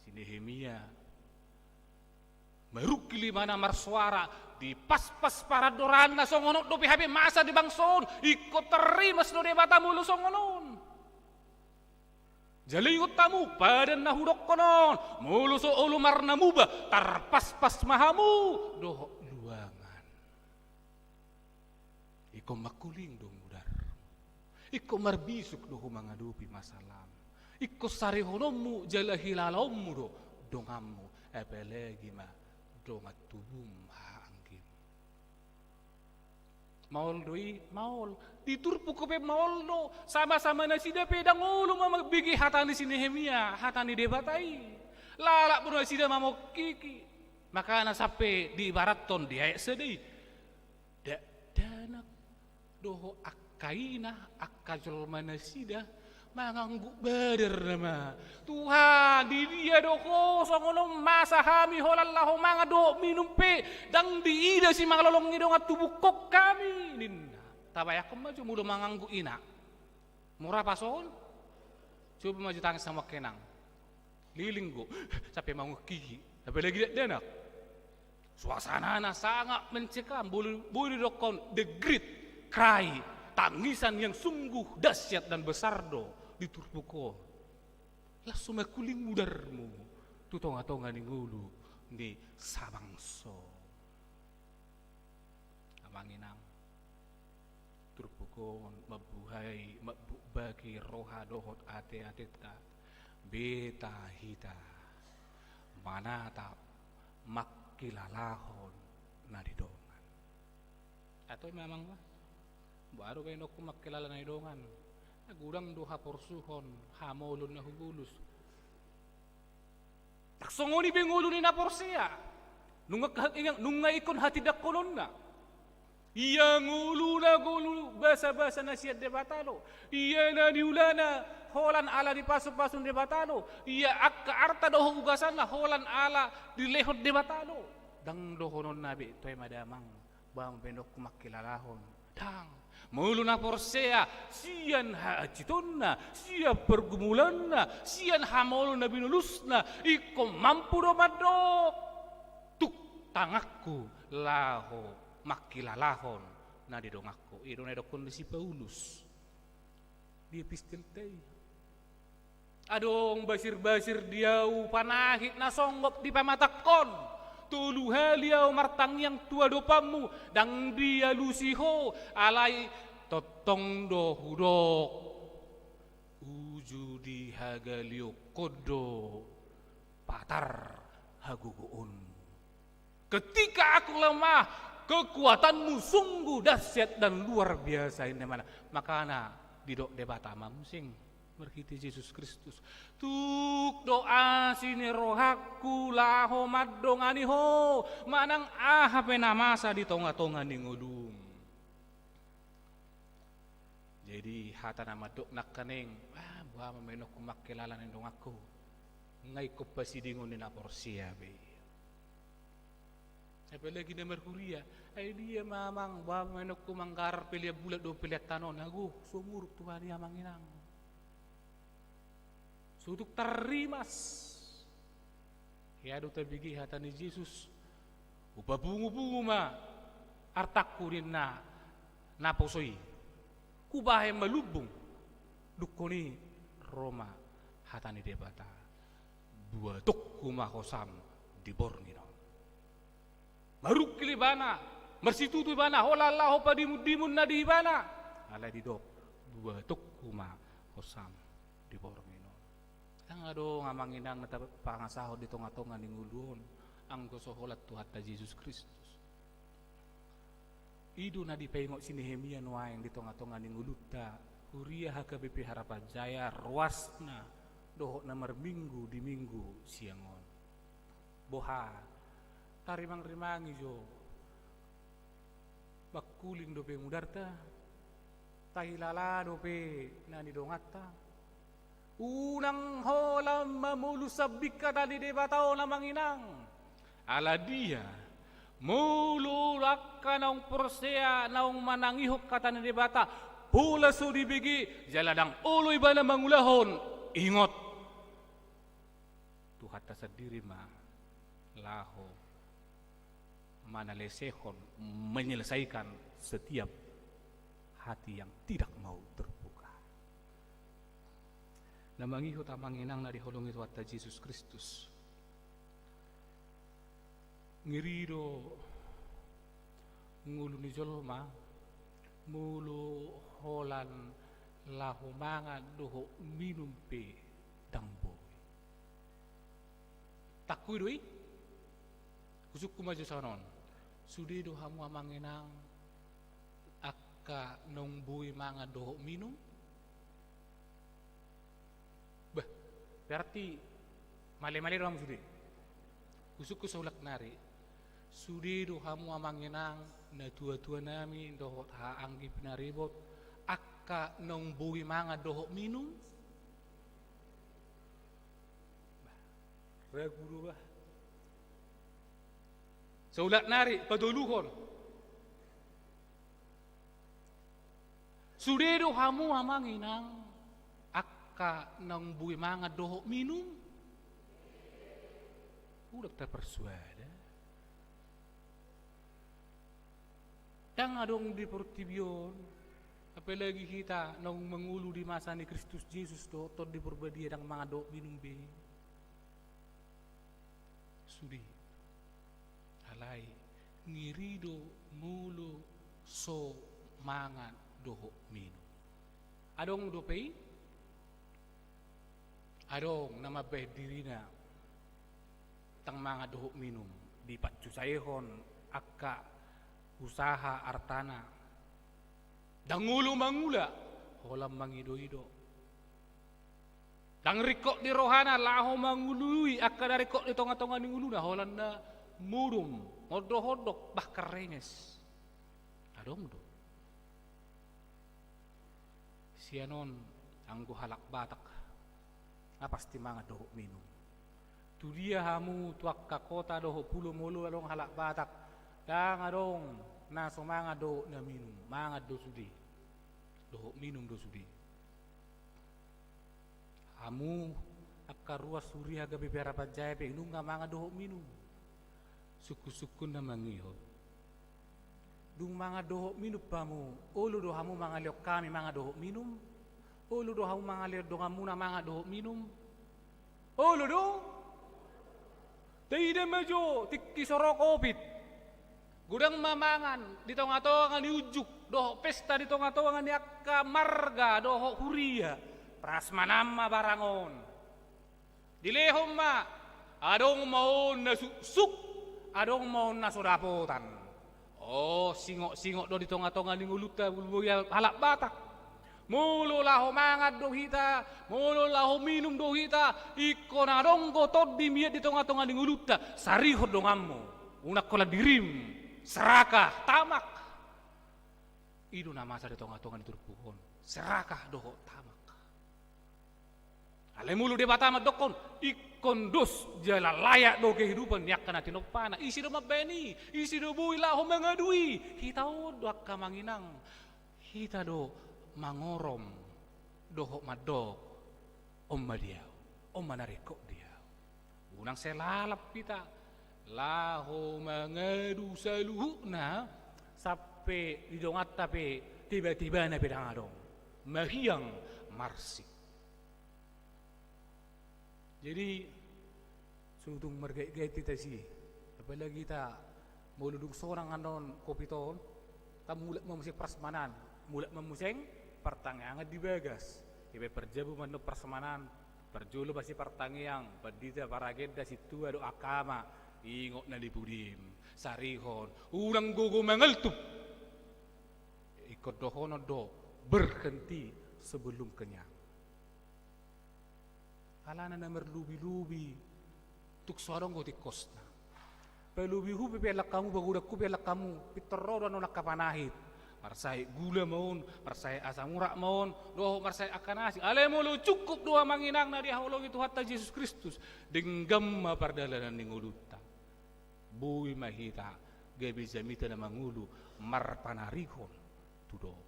Si Nehemia marungkil imana marsoara, dipaspas parandoranna. Songon on dope hape masa di bangso on, ingkon tarrimas do Debata molo songon on. Jala ingot hamu padan na hudokkon on, molo so olo marnamuba, tarpaspas ma hamu dohot luangan. Ingkon mangkuling do mudar. Ingkon marbisuk do ho mangadopi masalam. Ingkon sarihononmu jala hilalaonmu do donganmu, apalagi ma dongan tubum, haha anggim. Maol do i, maol. Di turpuk pe maol do, sama-sama nasida pe ndang olo ma mambege hata ni si Nehemia, hata ni Debata i. Lalap do nasida mamongkiki. Makana sampe diibarathon di ayat sada i, dakdanak dohot angka ina, angka jolma nasida mangangguk badar nama. Tuhan, di dia do ho songon on masa hami holan laho mangan dohot minum pe ndang diida simalolong ni dongan tubungkon hami, ninna. Tabayangkon ma jo molo mangangguk ina. Mora pas on? Coba ma jo tangan sama kenang. Liling do, sampe mangungkiki. Apalagi dakdanak. Suasanana sangat mencekam, boleh, boleh didokkon the great cry, tangisan yang sungguh dahsyat dan besar do di turpuk on. Langsung mangkuling mudarmu tu tonga-tonga ni ngolu ni sabangso. Amang inang, turpuk on mambuhai, mambuhai roha dohot ate-atenta, beta hita manatap mangkilalahon na di dongan. Atau memang bah, baru baen dohononku mangkilala na di dongan. Godang do haporsuhon, hamolon na hubulus. Ndang songon i be ngolu ni na porsea. Nunga, nunga ingkon hatindangkononna. Ia ngoluna ngolu basa-basa na sian Debata do. Ia na niulana holan ala dipasupasu Debata do. Ia angka arta dohot ugasanna holan ala dilehon Debata do. Ndang dohononna be, toe ma damang, baen dohononku mangkilalahon. Ndang. Molo na porsea, sian haanjitonna, sian pergumulanna, sian hamolon na binulusna, ingkon mampu do mandok, tuk tanganku laho mangkilalahon na di donganku. I do na didokkon ni si Paulus di epistelta i. Adong basir-basir di ahu panahit na songgop dipamatangkon. Tolu hali ahu martangiang tu adopanmu, ndang dialusi ho, alai tongtong do hudok, uju dihagalionhon do patar hagogoonmu. Ketika aku lemah, kekuatanmu sungguh dahsyat dan luar biasa, ninna imana. Makana didok Debata ma muse, Marhite Jesus Kristus. Tuk do asi ni rohangku laho mandongani ho, manang aha pe na masa di tonga-tonga ni ngolum. Jadi hata na mandok nangkaning, ah, boha ma inongku mangkelala ni donganku. Nga ingkon pasidingon ni na porsea be. Apalagi na marhuria, ai dia ma amang, boha ma inongku manggarar pelean bulan dohot pelean tano, ago so muruk tu badia amang inang. So tung tarrimas. Ia do tabege hata ni Jesus, hupapungu-pungu ma artangku ninna naposo i. Hubahen ma lumbung. Dungkon i ro ma hata ni Debata. Buatongku ma hosam di borngin on. Marungkil ibana, marsitutu ibana, holan laho padimun-dimun na di ibana. Alai didok, buatongku ma hosam di borngin on. Ndang adong amang inang na tapangasahon di tonga-tonga ni ngolu on, anggo so holan Tuhanta Jesus Kristus. I do na dipaingot si Nehemia nuaeng di tonga-tonga ni ngolunta, huria H K B P Harapan Jaya, ruasna, dohot na marminggu di minggu siang on. Boha, tarimang-rimangi jo. Mangkuling dope mudarta, tahilala dope na nidonganta. Unang holan mamolus sambing hata ni Debata on amang inang. Ala dia, molo angka naung porsea naung manangihon hata ni Debata, pola so dibege, jala ndang olo ibana mangulahon, ingot. Tuhanta sandiri ma laho manalesehon, menyelesaikan setiap hati yang tidak mau terbuka. Na mangihut amang inang na diholongi Tuhanta Jesus Kristus. Ngeri do ngolu ni jolma, molo holan laho mangan dohot minum pe ndang boi. Tangkui do i? Husungkun ma jo songon on. Sude do hamu amang inang angka naung boi mangan dohot minum? Bah, berarti male-male do hamu sude. Husungkun saulak nari. Sude do hamu amang inang, natua-tua nami, dohot haha anggi pinaribot, angka naung boi mangan dohot minum? Bah, ragu do bah. Saulak nari, patoluhon. Sude do hamu amang inang, angka naung boi mangan dohot minum? Unang taparsuada. Ndang adong di portibi on, apalagi hita naung mangolu di masa ni Kristus Jesus dohot Tondi Porbadia ndang mangan dohot minum be. Sude. Alai, ngeri do molo so mangan dohot minum. Adong dope i? Adong na mambahen dirina ndang mangan dohot minum, dipansusaihon angka usaha artana. Ndang olo mangula, holan mangido-ido. Ndang ringkot di rohana laho mangului angka na ringkot di tonga-tonga ni ngoluna, holan na modom, ondok-ondok, bahkan renges. Adong do. Sian on anggo halak Batak, nga pasti mangan dohot minum. Tu dia hamu tu angka kota dohot pulo molo adong halak Batak, ndang adong na so mangan dohot na minum, mangan do sude. Dohot minum do sude. Hamu angka ruas huria H K B P Harapan Jaya pe nunga mangan dohot minum. Sungkun-sungkun na mangihut. Dung mangan dohot minum hamu, olo do hamu mangalehon hami mangan dohot minum? Olo do hamu mangalehon donganmuna mangan dohot minum? Olo do? Taida ma jo tingki so ro covid. Godang ma mangan di tonga-tonga ni unjuk, dohot pesta di tonga-tonga ni angka marga dohot huria. Prasmanan ma barang on. Dilehon ma, adong ma on na suksuk, adong ma on na so dapotan. O, singot-singot do di tonga-tonga ni ngolunta, molo boi halak Batak. Molo laho mangan do hita, molo laho minum do hita, ingkon adong do tondi mian di tongatonga ni ngolunta, sarihon donganmu. Unang holan dirim, serakah, tamak. I do na masa di tongatonga ni turpuk on, serakah dohot tamak. Alai molo Debata mandokkon, ingkon dos jala layak do kehidupan ni angka na tinompana. Ise do mambaen i, ise do boi laho mangadu i? Hita on do angka amang inang. Hita do mangorom dohot mandok, on ma di ahu, on ma na ringkot di ahu. Unang sai lalap hita laho mangadu saluhutna, sampe di donganta pe tebana-tebana pe ndang adong. Mahiang marsik. Jadi, so tung margait-gait hita disi. Apalagi hita molo dung sonang annon covid on, kan mulak ma muse prasmanan, mulak ma muse partangiangan di bagas. Ipe parjabu ma annon prasmanan, parjolo pasti partangiang, pandita, paragenda, sintua dohot angka ama, ingot na di pudim, sarihon, unang gogo mangaltup. Ingkon dohonon do, berhenti sebelum kenyang. Alana na marlobi-lobi, tung so adong do tingkosna. Palobihu pe, pe langkamu, pagodanghu pe langkamu, pintor ro do annon angka panahit. Marsahit gula ma on, marsahit asam urat ma on, dohot marsahit angka na asing. Alai molo cukup do amang inang na dihaholongi Tuhanta Jesus Kristus, denggan ma pardalanan ni ngolunta. Boi ma hita gabe jamita na mangolu marpanarihon tu dongan.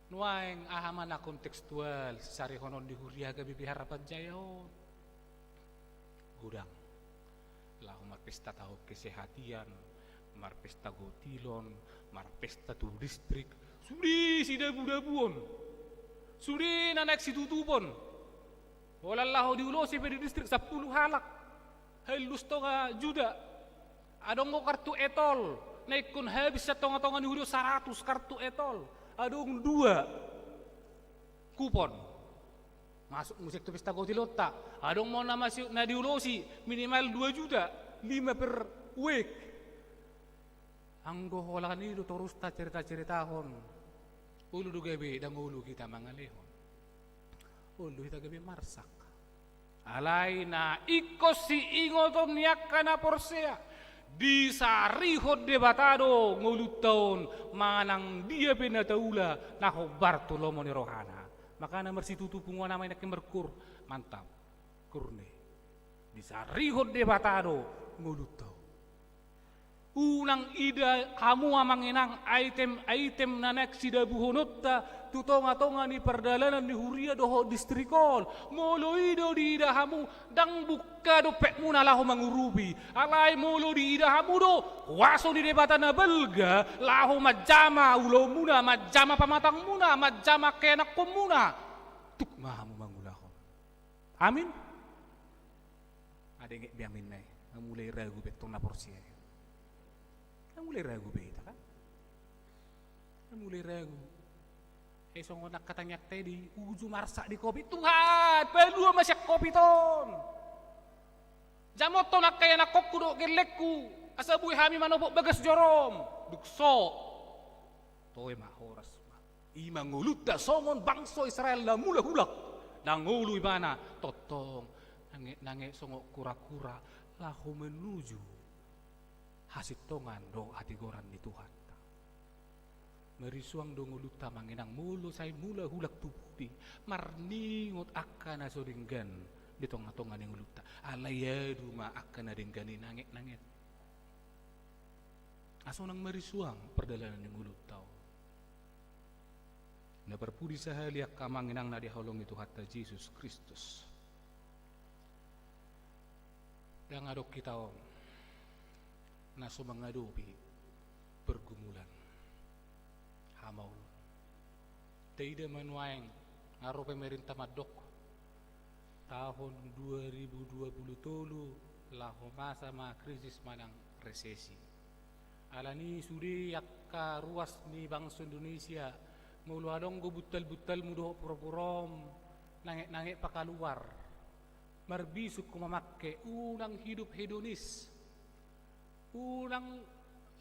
Nuaeng aha ma na kontekstual sisarihonon ni huria H K B P Harapan Jaya on? Godang. Laho marpesta taon kesehatan, marpesta gotilon, marpesta tu distrik. Sude sidabu-dabuon. Sude na naeng situtupon. Holan laho diulosi pe di distrik sampulu halak, hailus tonga juta. Adong do kartu etol na ingkon habis sian tongatonga ni huria on, saratus kartu etol. Adong dua kupon. Masuk muse tu pesta gotilonta. Adong ma on na masuk na diulosi minimal dua juta, lima per wijk. Anggo holan i do torus tacerita-ceritahon, olo do gabe ndang olo hita mangalehon. Olo do hita gabe marsak. Alai na ingkon siingoton ni angka na porsea, disarihon Debata do ngolunta on manang dia pe na taula na hombar tu lomo ni rohana. Makana marsitutu punguan ama i nangkin markur, mantap. Kur ni. Disarihon Debata do ngolunta on. Unang ida hamu amang inang item-item na naeng sidabuhononta tu tongatonga ni pardalanan ni huria dohot distrik on. Molo i do diida hamu, ndang bungka dompetmuna laho mangurupi. Alai molo diida hamu do kuaso ni Debata na balga laho manjama ulaonmuna, manjama pamatangmuna, manjama keanakkonmuna, tuk ma hamu mangulahon. Amin. Adengek be aminna i, nga mulai ragu be tong na porsea i. Nga mulai ragu be hita kan? Nga mulai ragu. Eh, songon angka tangiangta i di uju marsak di covid, Tuhan, palua ma sian covid on. Jamothon angka ianakkonku dohot gellengku, asa boi hami manopot bagas jorom. Dung so, toe ma horas ma. I ma ngolunta songon bangso Israel na mula hulak, na ngolu ibana, tongtong nange-nange songon kura-kura laho menuju hasintongan dohot hatigoran ni Tuhanta. Marisuang do ngolunta amang inang molo sai mula hulak tu pudi, marningot angka na so denggan di tongatonga ni ngolunta. Alai adu ma angka na denggan i nanget-nanget. Asa unang marisuang pardalanan ni ngolunta on. Na parpudi sahali angka amang inang na dihaholongi Tuhanta Jesus Kristus. Ndang adong hita on na so mangadopi pergumulan hamaolon. Taida ma nuaeng nga ro pemerintah mandok tahun dua ribu dua puluh tolu laho masa ma krisis manang resesi. Alani i sude angka ruas ni bangso Indonesia, molo adong do buntal-buntalmu dohot pura-puram, nanget-nanget pakaluar. Marbisuk ma mamangke, unang hidup hedonis. Unang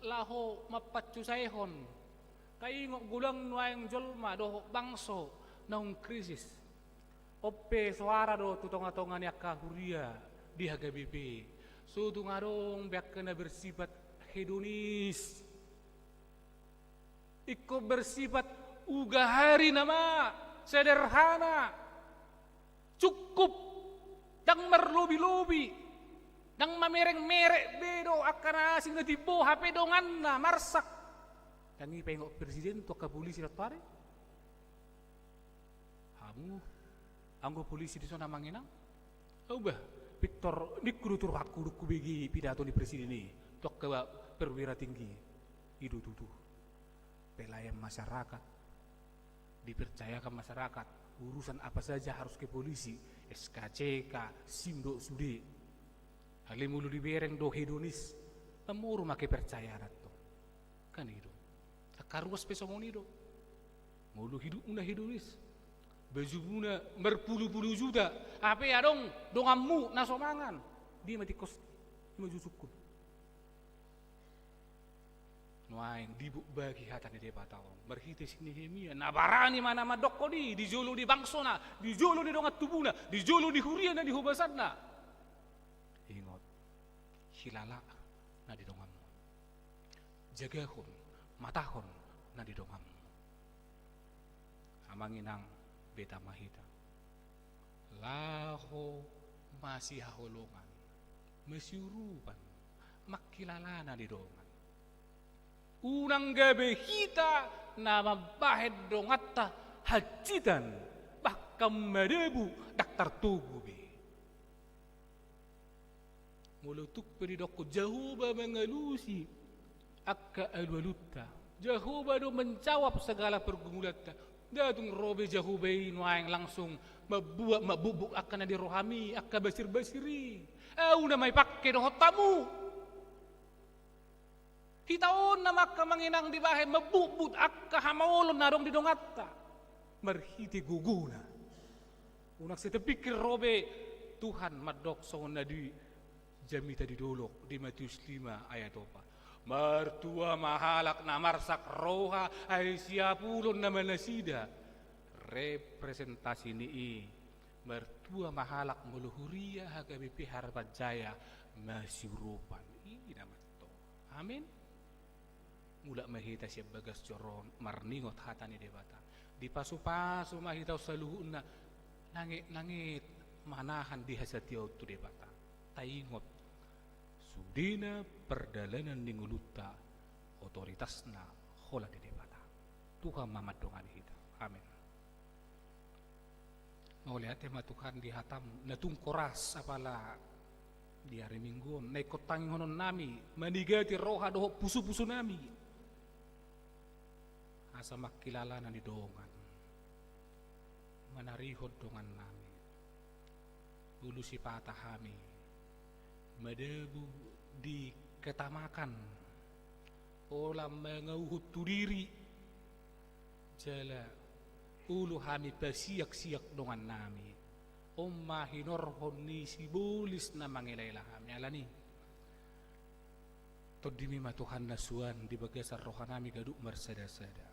laho mampansusaehon. Taingot godang nuaeng jolma dohot bangso naung krisis. On pe soara do tu tongatonga ni angka huria di H K B P. So tung adong be angka na bersifat hedonis. Ingkon bersifat ugahari nama, sederhana, cukup, ndang marlobilobi, ndang mamerengmereng be do angka na asing na timbo, hape donganna marsak. Ndang i paingot presiden tu angka polisi nantoari. Hamu anggo polisi dison, Amang Inang? Au bah, pintor ningku do tu rohangku dung hubege pidato ni presiden i tu angka perwira tinggi. I do tutu. Pelayan masyarakat, dipercayakan masyarakat, urusan apa saja harus ke polisi, S K C kah, SIM dohot sude. Alai molo dibereng do hedonis, ndang moru ma kepercayaan antong. Kan i do. Angka ruas pe songon i do. Molo hidupmuna hedonis, bajumuna marpulupulu juta, hape adong donganmu na so mangan, dia ma tingkos, dia ma jusungkun. Nuaeng dibuat bagi hata ni Debata on marhite si Nehemia, na barani ma na mandokkon i di jolo ni bangsona, di jolo ni dongan tubuna, di jolo ni huria na di hobasanna. Ingot, hilala na di donganmu. Jagahon, matahon na di donganmu. Amang Inang, beta ma hita laho masihaholongan, masiurupan, mangkilala na di dongan. Unang gabe hita na mambahen donganta hansitan, bahkan madabu, ndang tartogu be. Molo tung pe didokkon Jahowa mangalusi angka alualunta, Jahowa do menjawab segala pergumulanta, nda tung ro be Jahowa i nuaeng langsung mambuat, mambukbuk angka na di rohami, angka basirbasir i. Au nama ipangke dohot hamu. Hita on nama angka, Amang Inang, dibahen mambukbuk angka hamaolon na adong di donganta marhite gogona. Unang sai tapingkir ro be Tuhan mandok songon na dijamita di dolok di Matius lima ayat opat. Martua ma halak na marsak roha, ai siapulon nama nasida. Representasi ni i, martua ma halak molo huria H K B P Harapan Jaya masiurupan. I nama antong. Amin. Mulak ma hita sian bagas joro on marningot hata ni Debata. Dipasupasu ma hita on saluhutna, nangetnanget manahan di hasatiaon tu Debata. Taingot, sudena pardalanan ni ngolunta, otoritasna holan di Debata. Tuhan ma mandongani hita. Amin. Mauliate ma Tuhan di hatam na tung horas apala di ari Minggu on, na ingkon tangihonon nami, manigati roha dohot pusupusu nami. Asa mangkilala na di dongan, manarihon dongan nami. Olo sipata hami madabu di ketamakan, holan mangauhon tu diri, jala olo hami pasiaksiak dongan nami. On ma hinorhon ni sibolis na mangelahela hami. Alani, tondimi ma Tuhan na suan di bagasan roha nami ganup marsadasada.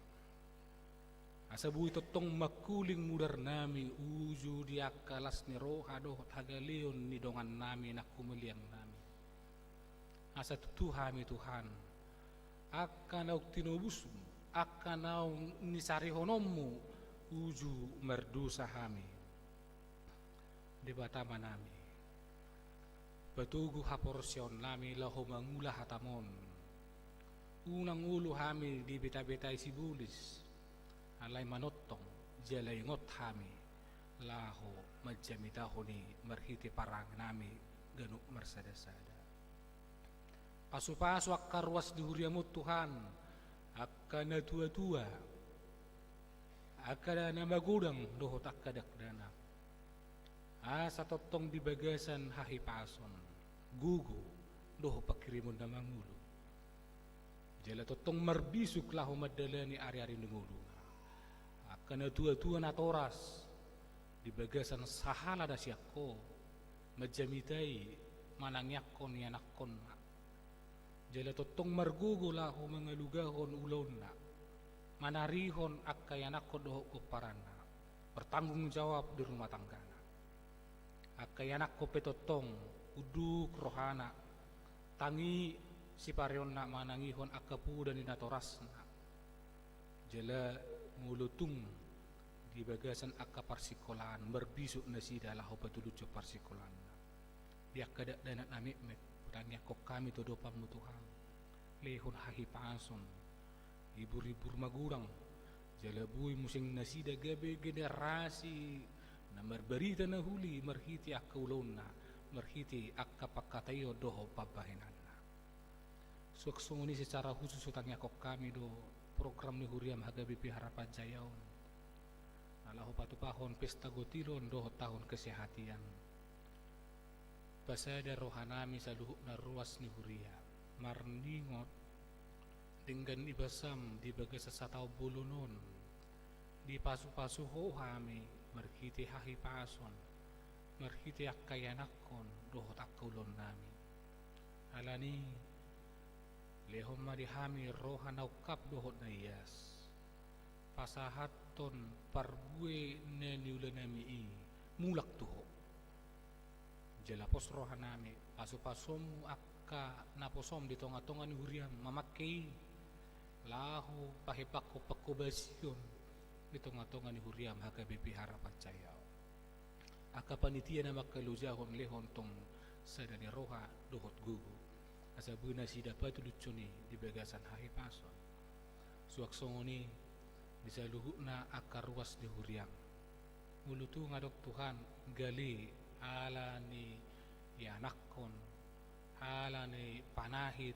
Asa boi tongtong mangkuling mudar nami uju di angka las ni roha dohot hagaleon ni dongan nami nang humaliang nami. Asa tutu hami Tuhan, angka naung tinobusmu, angka naung nisarihononmu, uju mardosa hami. Debata Amanami, patogu haporseaon nami laho mangula hatam on. Unang olo hami dibetabetai sibolis, alai manongtong jala ingot hami laho manjamitahon i marhite parange nami ganup marsadasada. Pasupasu angka ruas ni huriam on Tuhan, angka natuatua, angka na magodang dohot angka dakdanak. Asa tongtong di bagasan hahipason, gogo dohot panghirimon na mangolu. Jala tongtong marbisuk laho mandalani ariari ni ngoluna. Angka natuatua natoras di bagasan sahala na sian Ho, manjamitai, manangiangkon ianakkonna. Jala tongtong margogo laho mangalugahon ulaonna. manarihon angka ianakhon dohot pomparanna, bertanggung jawab di rumah tanggana. Angka ianakhon pe tongtong unduk rohana, tangi sipareonna manangihon angka poda ni natorasna. Jala molo tung di bagasan angka parsingkolaan, marbisuk nasida laho patulushon parsingkolaanna. Di angka dakdanak na metmet, hutangiangkon hami tu adopanmu Tuhan, lehon hahipason, ibur-ibur magurang, jala boi muse nasida gabe generasi na marbarita na uli marhite angka ulaonna, marhite angka pangkataion dohot pambahenanna. Suang songon i secara khusus hutangiangkon hami do program ni huriam H K B P Harapan Jaya on, na laho patupahon pesta gotilon dohot tahun kesehatan. Pasada rohanami saluhutna ruas ni huria, marningot denggan ni basam di bagasan sataon bolon on, dipasupasu Ho hami marhite hahipason, marhite angka ianakhon dohot angka ulaonnami. Alani, lehon ma di hami roha na ungkap dohot na ias, pasahathon parbue na niulanami i mulak tu Ho. Jala pos rohanami, pasupasonmu angka naposom di tongatonga ni huriam mamangke i, laho pahempakkon pangkobasion di tongatonga ni huriam H K B P Harapan Jaya on. Angka panitia na mangkalojahon, lehon tong sada ni roha dohot gogo, asa boi nasida patulushon i di bagasan hahipason. Suang songon i di saluhutna angka ruas ni huriam. Molo tung adong Tuhan gale ala ni ianakhon, ala ni panahit,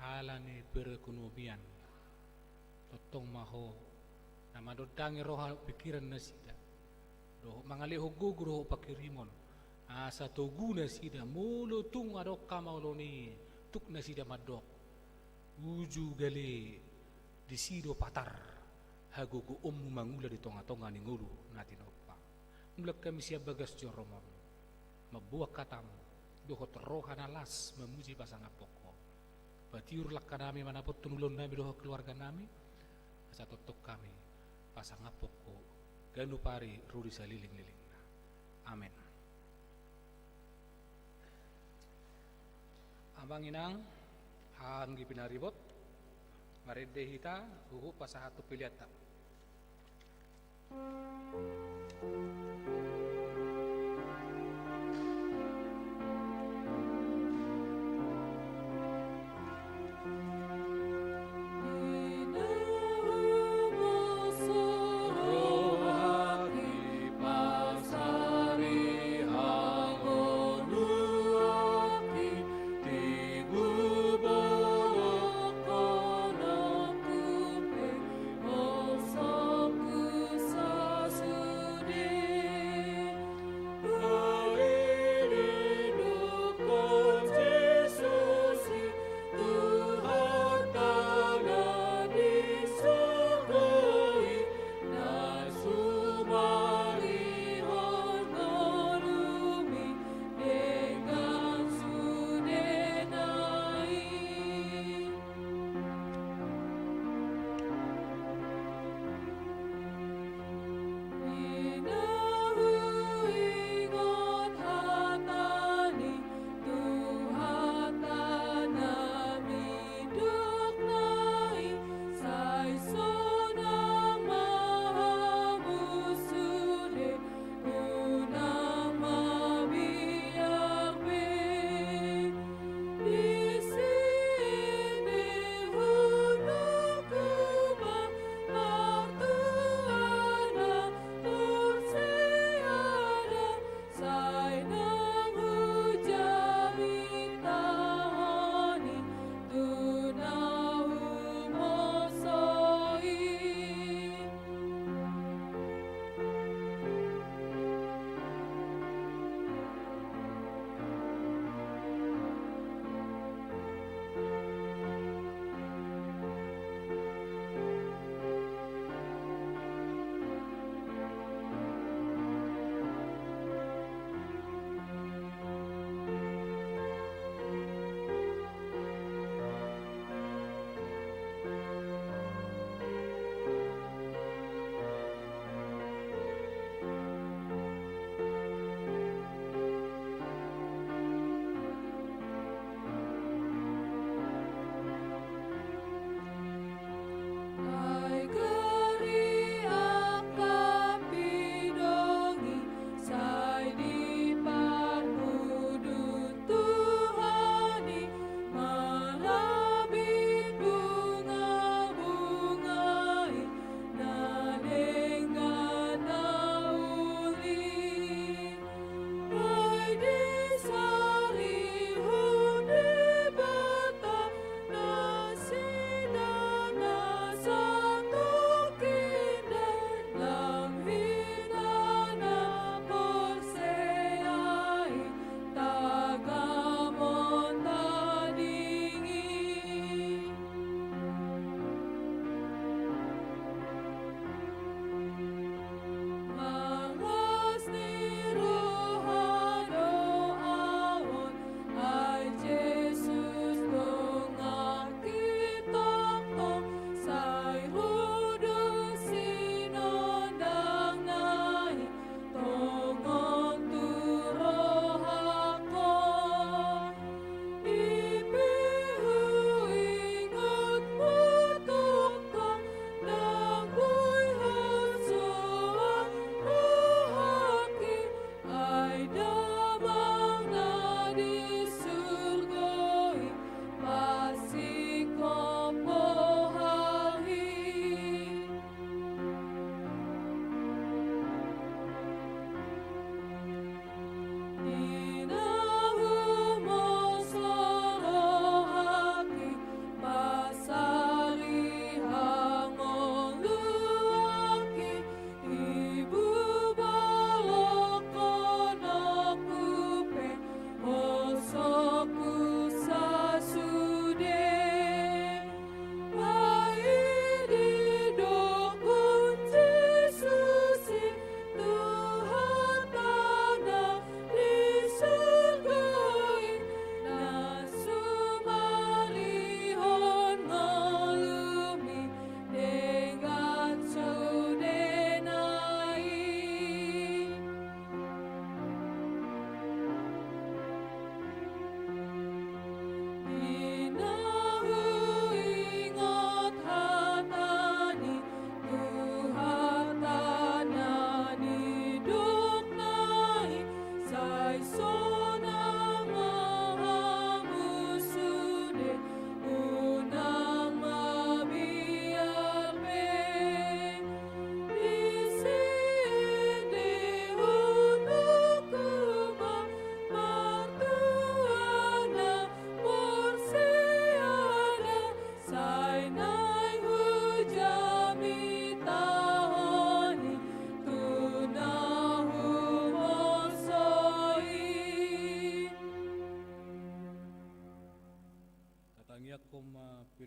ala ni perekonomian, tongtong ma Ho na mandondangi roha pingkiran nasida, dohot mangalehon gogo dohot pangkirimon, asa togu nasida molo tung adong hamaolon i, tuk nasida mandok: Uju gale, disi do patar hagogoonmu mangula di tongatonga ni ngolu na tinompa. Mulak hami sian bagas joromon, mamboan hatam dohot roha na las mamuji pasangaphon Ho. Patiur langkanami manaponhon ulaonnami dohot keluarganami, asa tongtong hami pasangaphon Ho ganup ari ro di salelenglelengna. Amen. Amang inang, anggi pinaribot, marende hita huhut pasahat tu peleanta.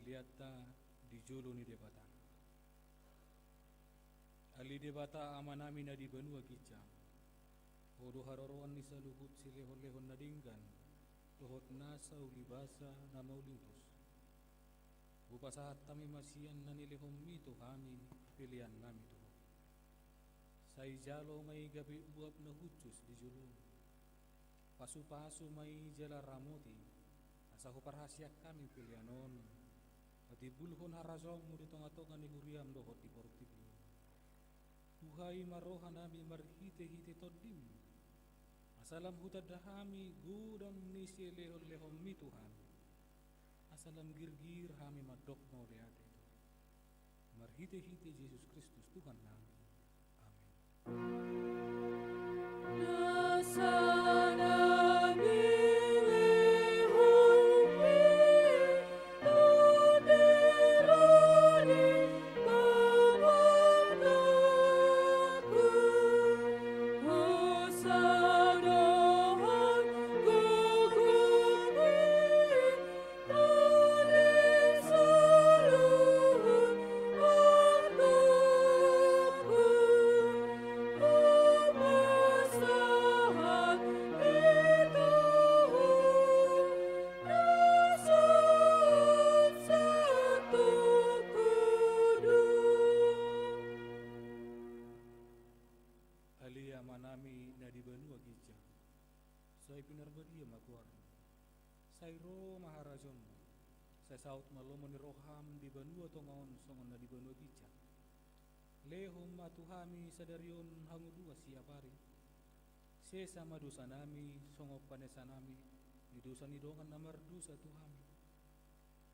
Liatta di jolo ni Debata. Ale Debata Amanami na di banua ginjang, Ho do haroroan ni saluhut silehonlehon na denggan dohot nasa ulibasa na mauliutus. Hupasahat hami ma sian na nilehonMi tu hami peleannami tu Ho. Sai jalo ma i gabe uap na hushus di joloM. Pasupasu ma i jala ramoti, asa huparhaseang hami pelean on, patimbulhon harajaonMu di tongatonga ni huriaM dohot di portibi on. Buhai ma rohanami marhitehite TondiM, asa lam hutanda hami godang ni silehonlehonMi tu hami, asa lam girgir hami mandok mauliate tu Ho. Marhitehite Jesus Kristus Tuhannami. Amen. Ale Amanami na di banua ginjang, sai pinarbadia ma goarMu. Sai ro ma harajaonMu. Sai saut ma lomo ni rohaM di banua tonga on songon na di banua ginjang. Lehon ma tu hami sadari on hanguruan siapari. Sesa ma dosanami songon panesanami di dosa ni dongan na mardosa tu hami.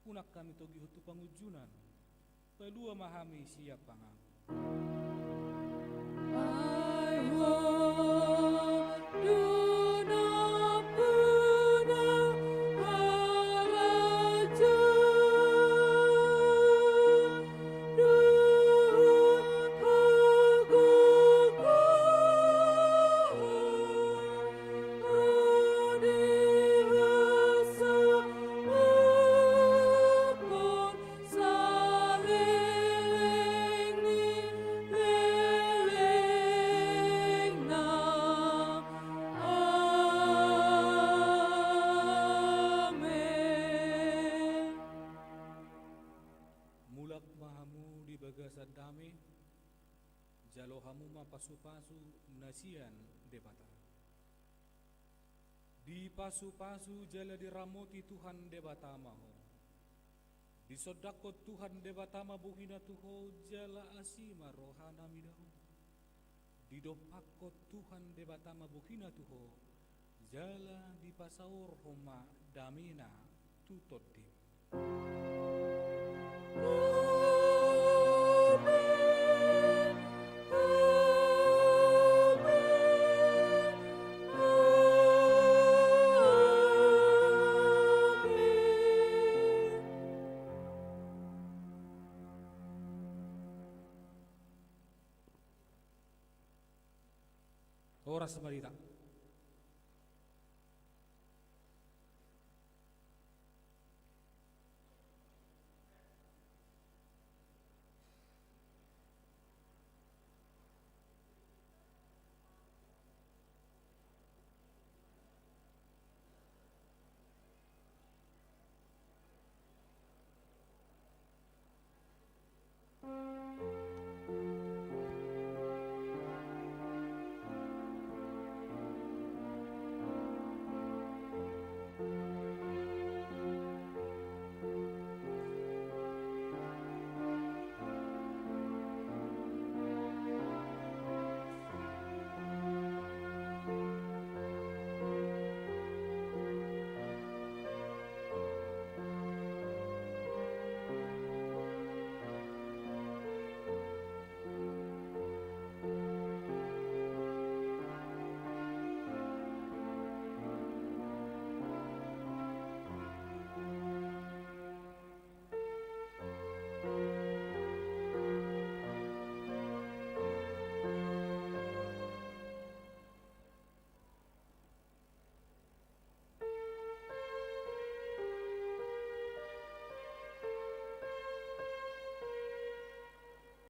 Unang hami togihon tu pangunjunan. Palua ma hami sian pangago. Ai Ho do nampuna harajaon dohot hagogoon. Mulak ma hamu di bagasan dame. Jalo hamu ma pasupasu na sian Debata. Dipasupasu jala diramoti Tuhan Debata ma ho. Disondangkon Tuhan Debata ma bohina tu ho jala asi ma rohana mida ho. Didompakkon Tuhan Debata ma bohina tu ho jala dipasaorhon ma damena tu tondim. Horas ma di hita.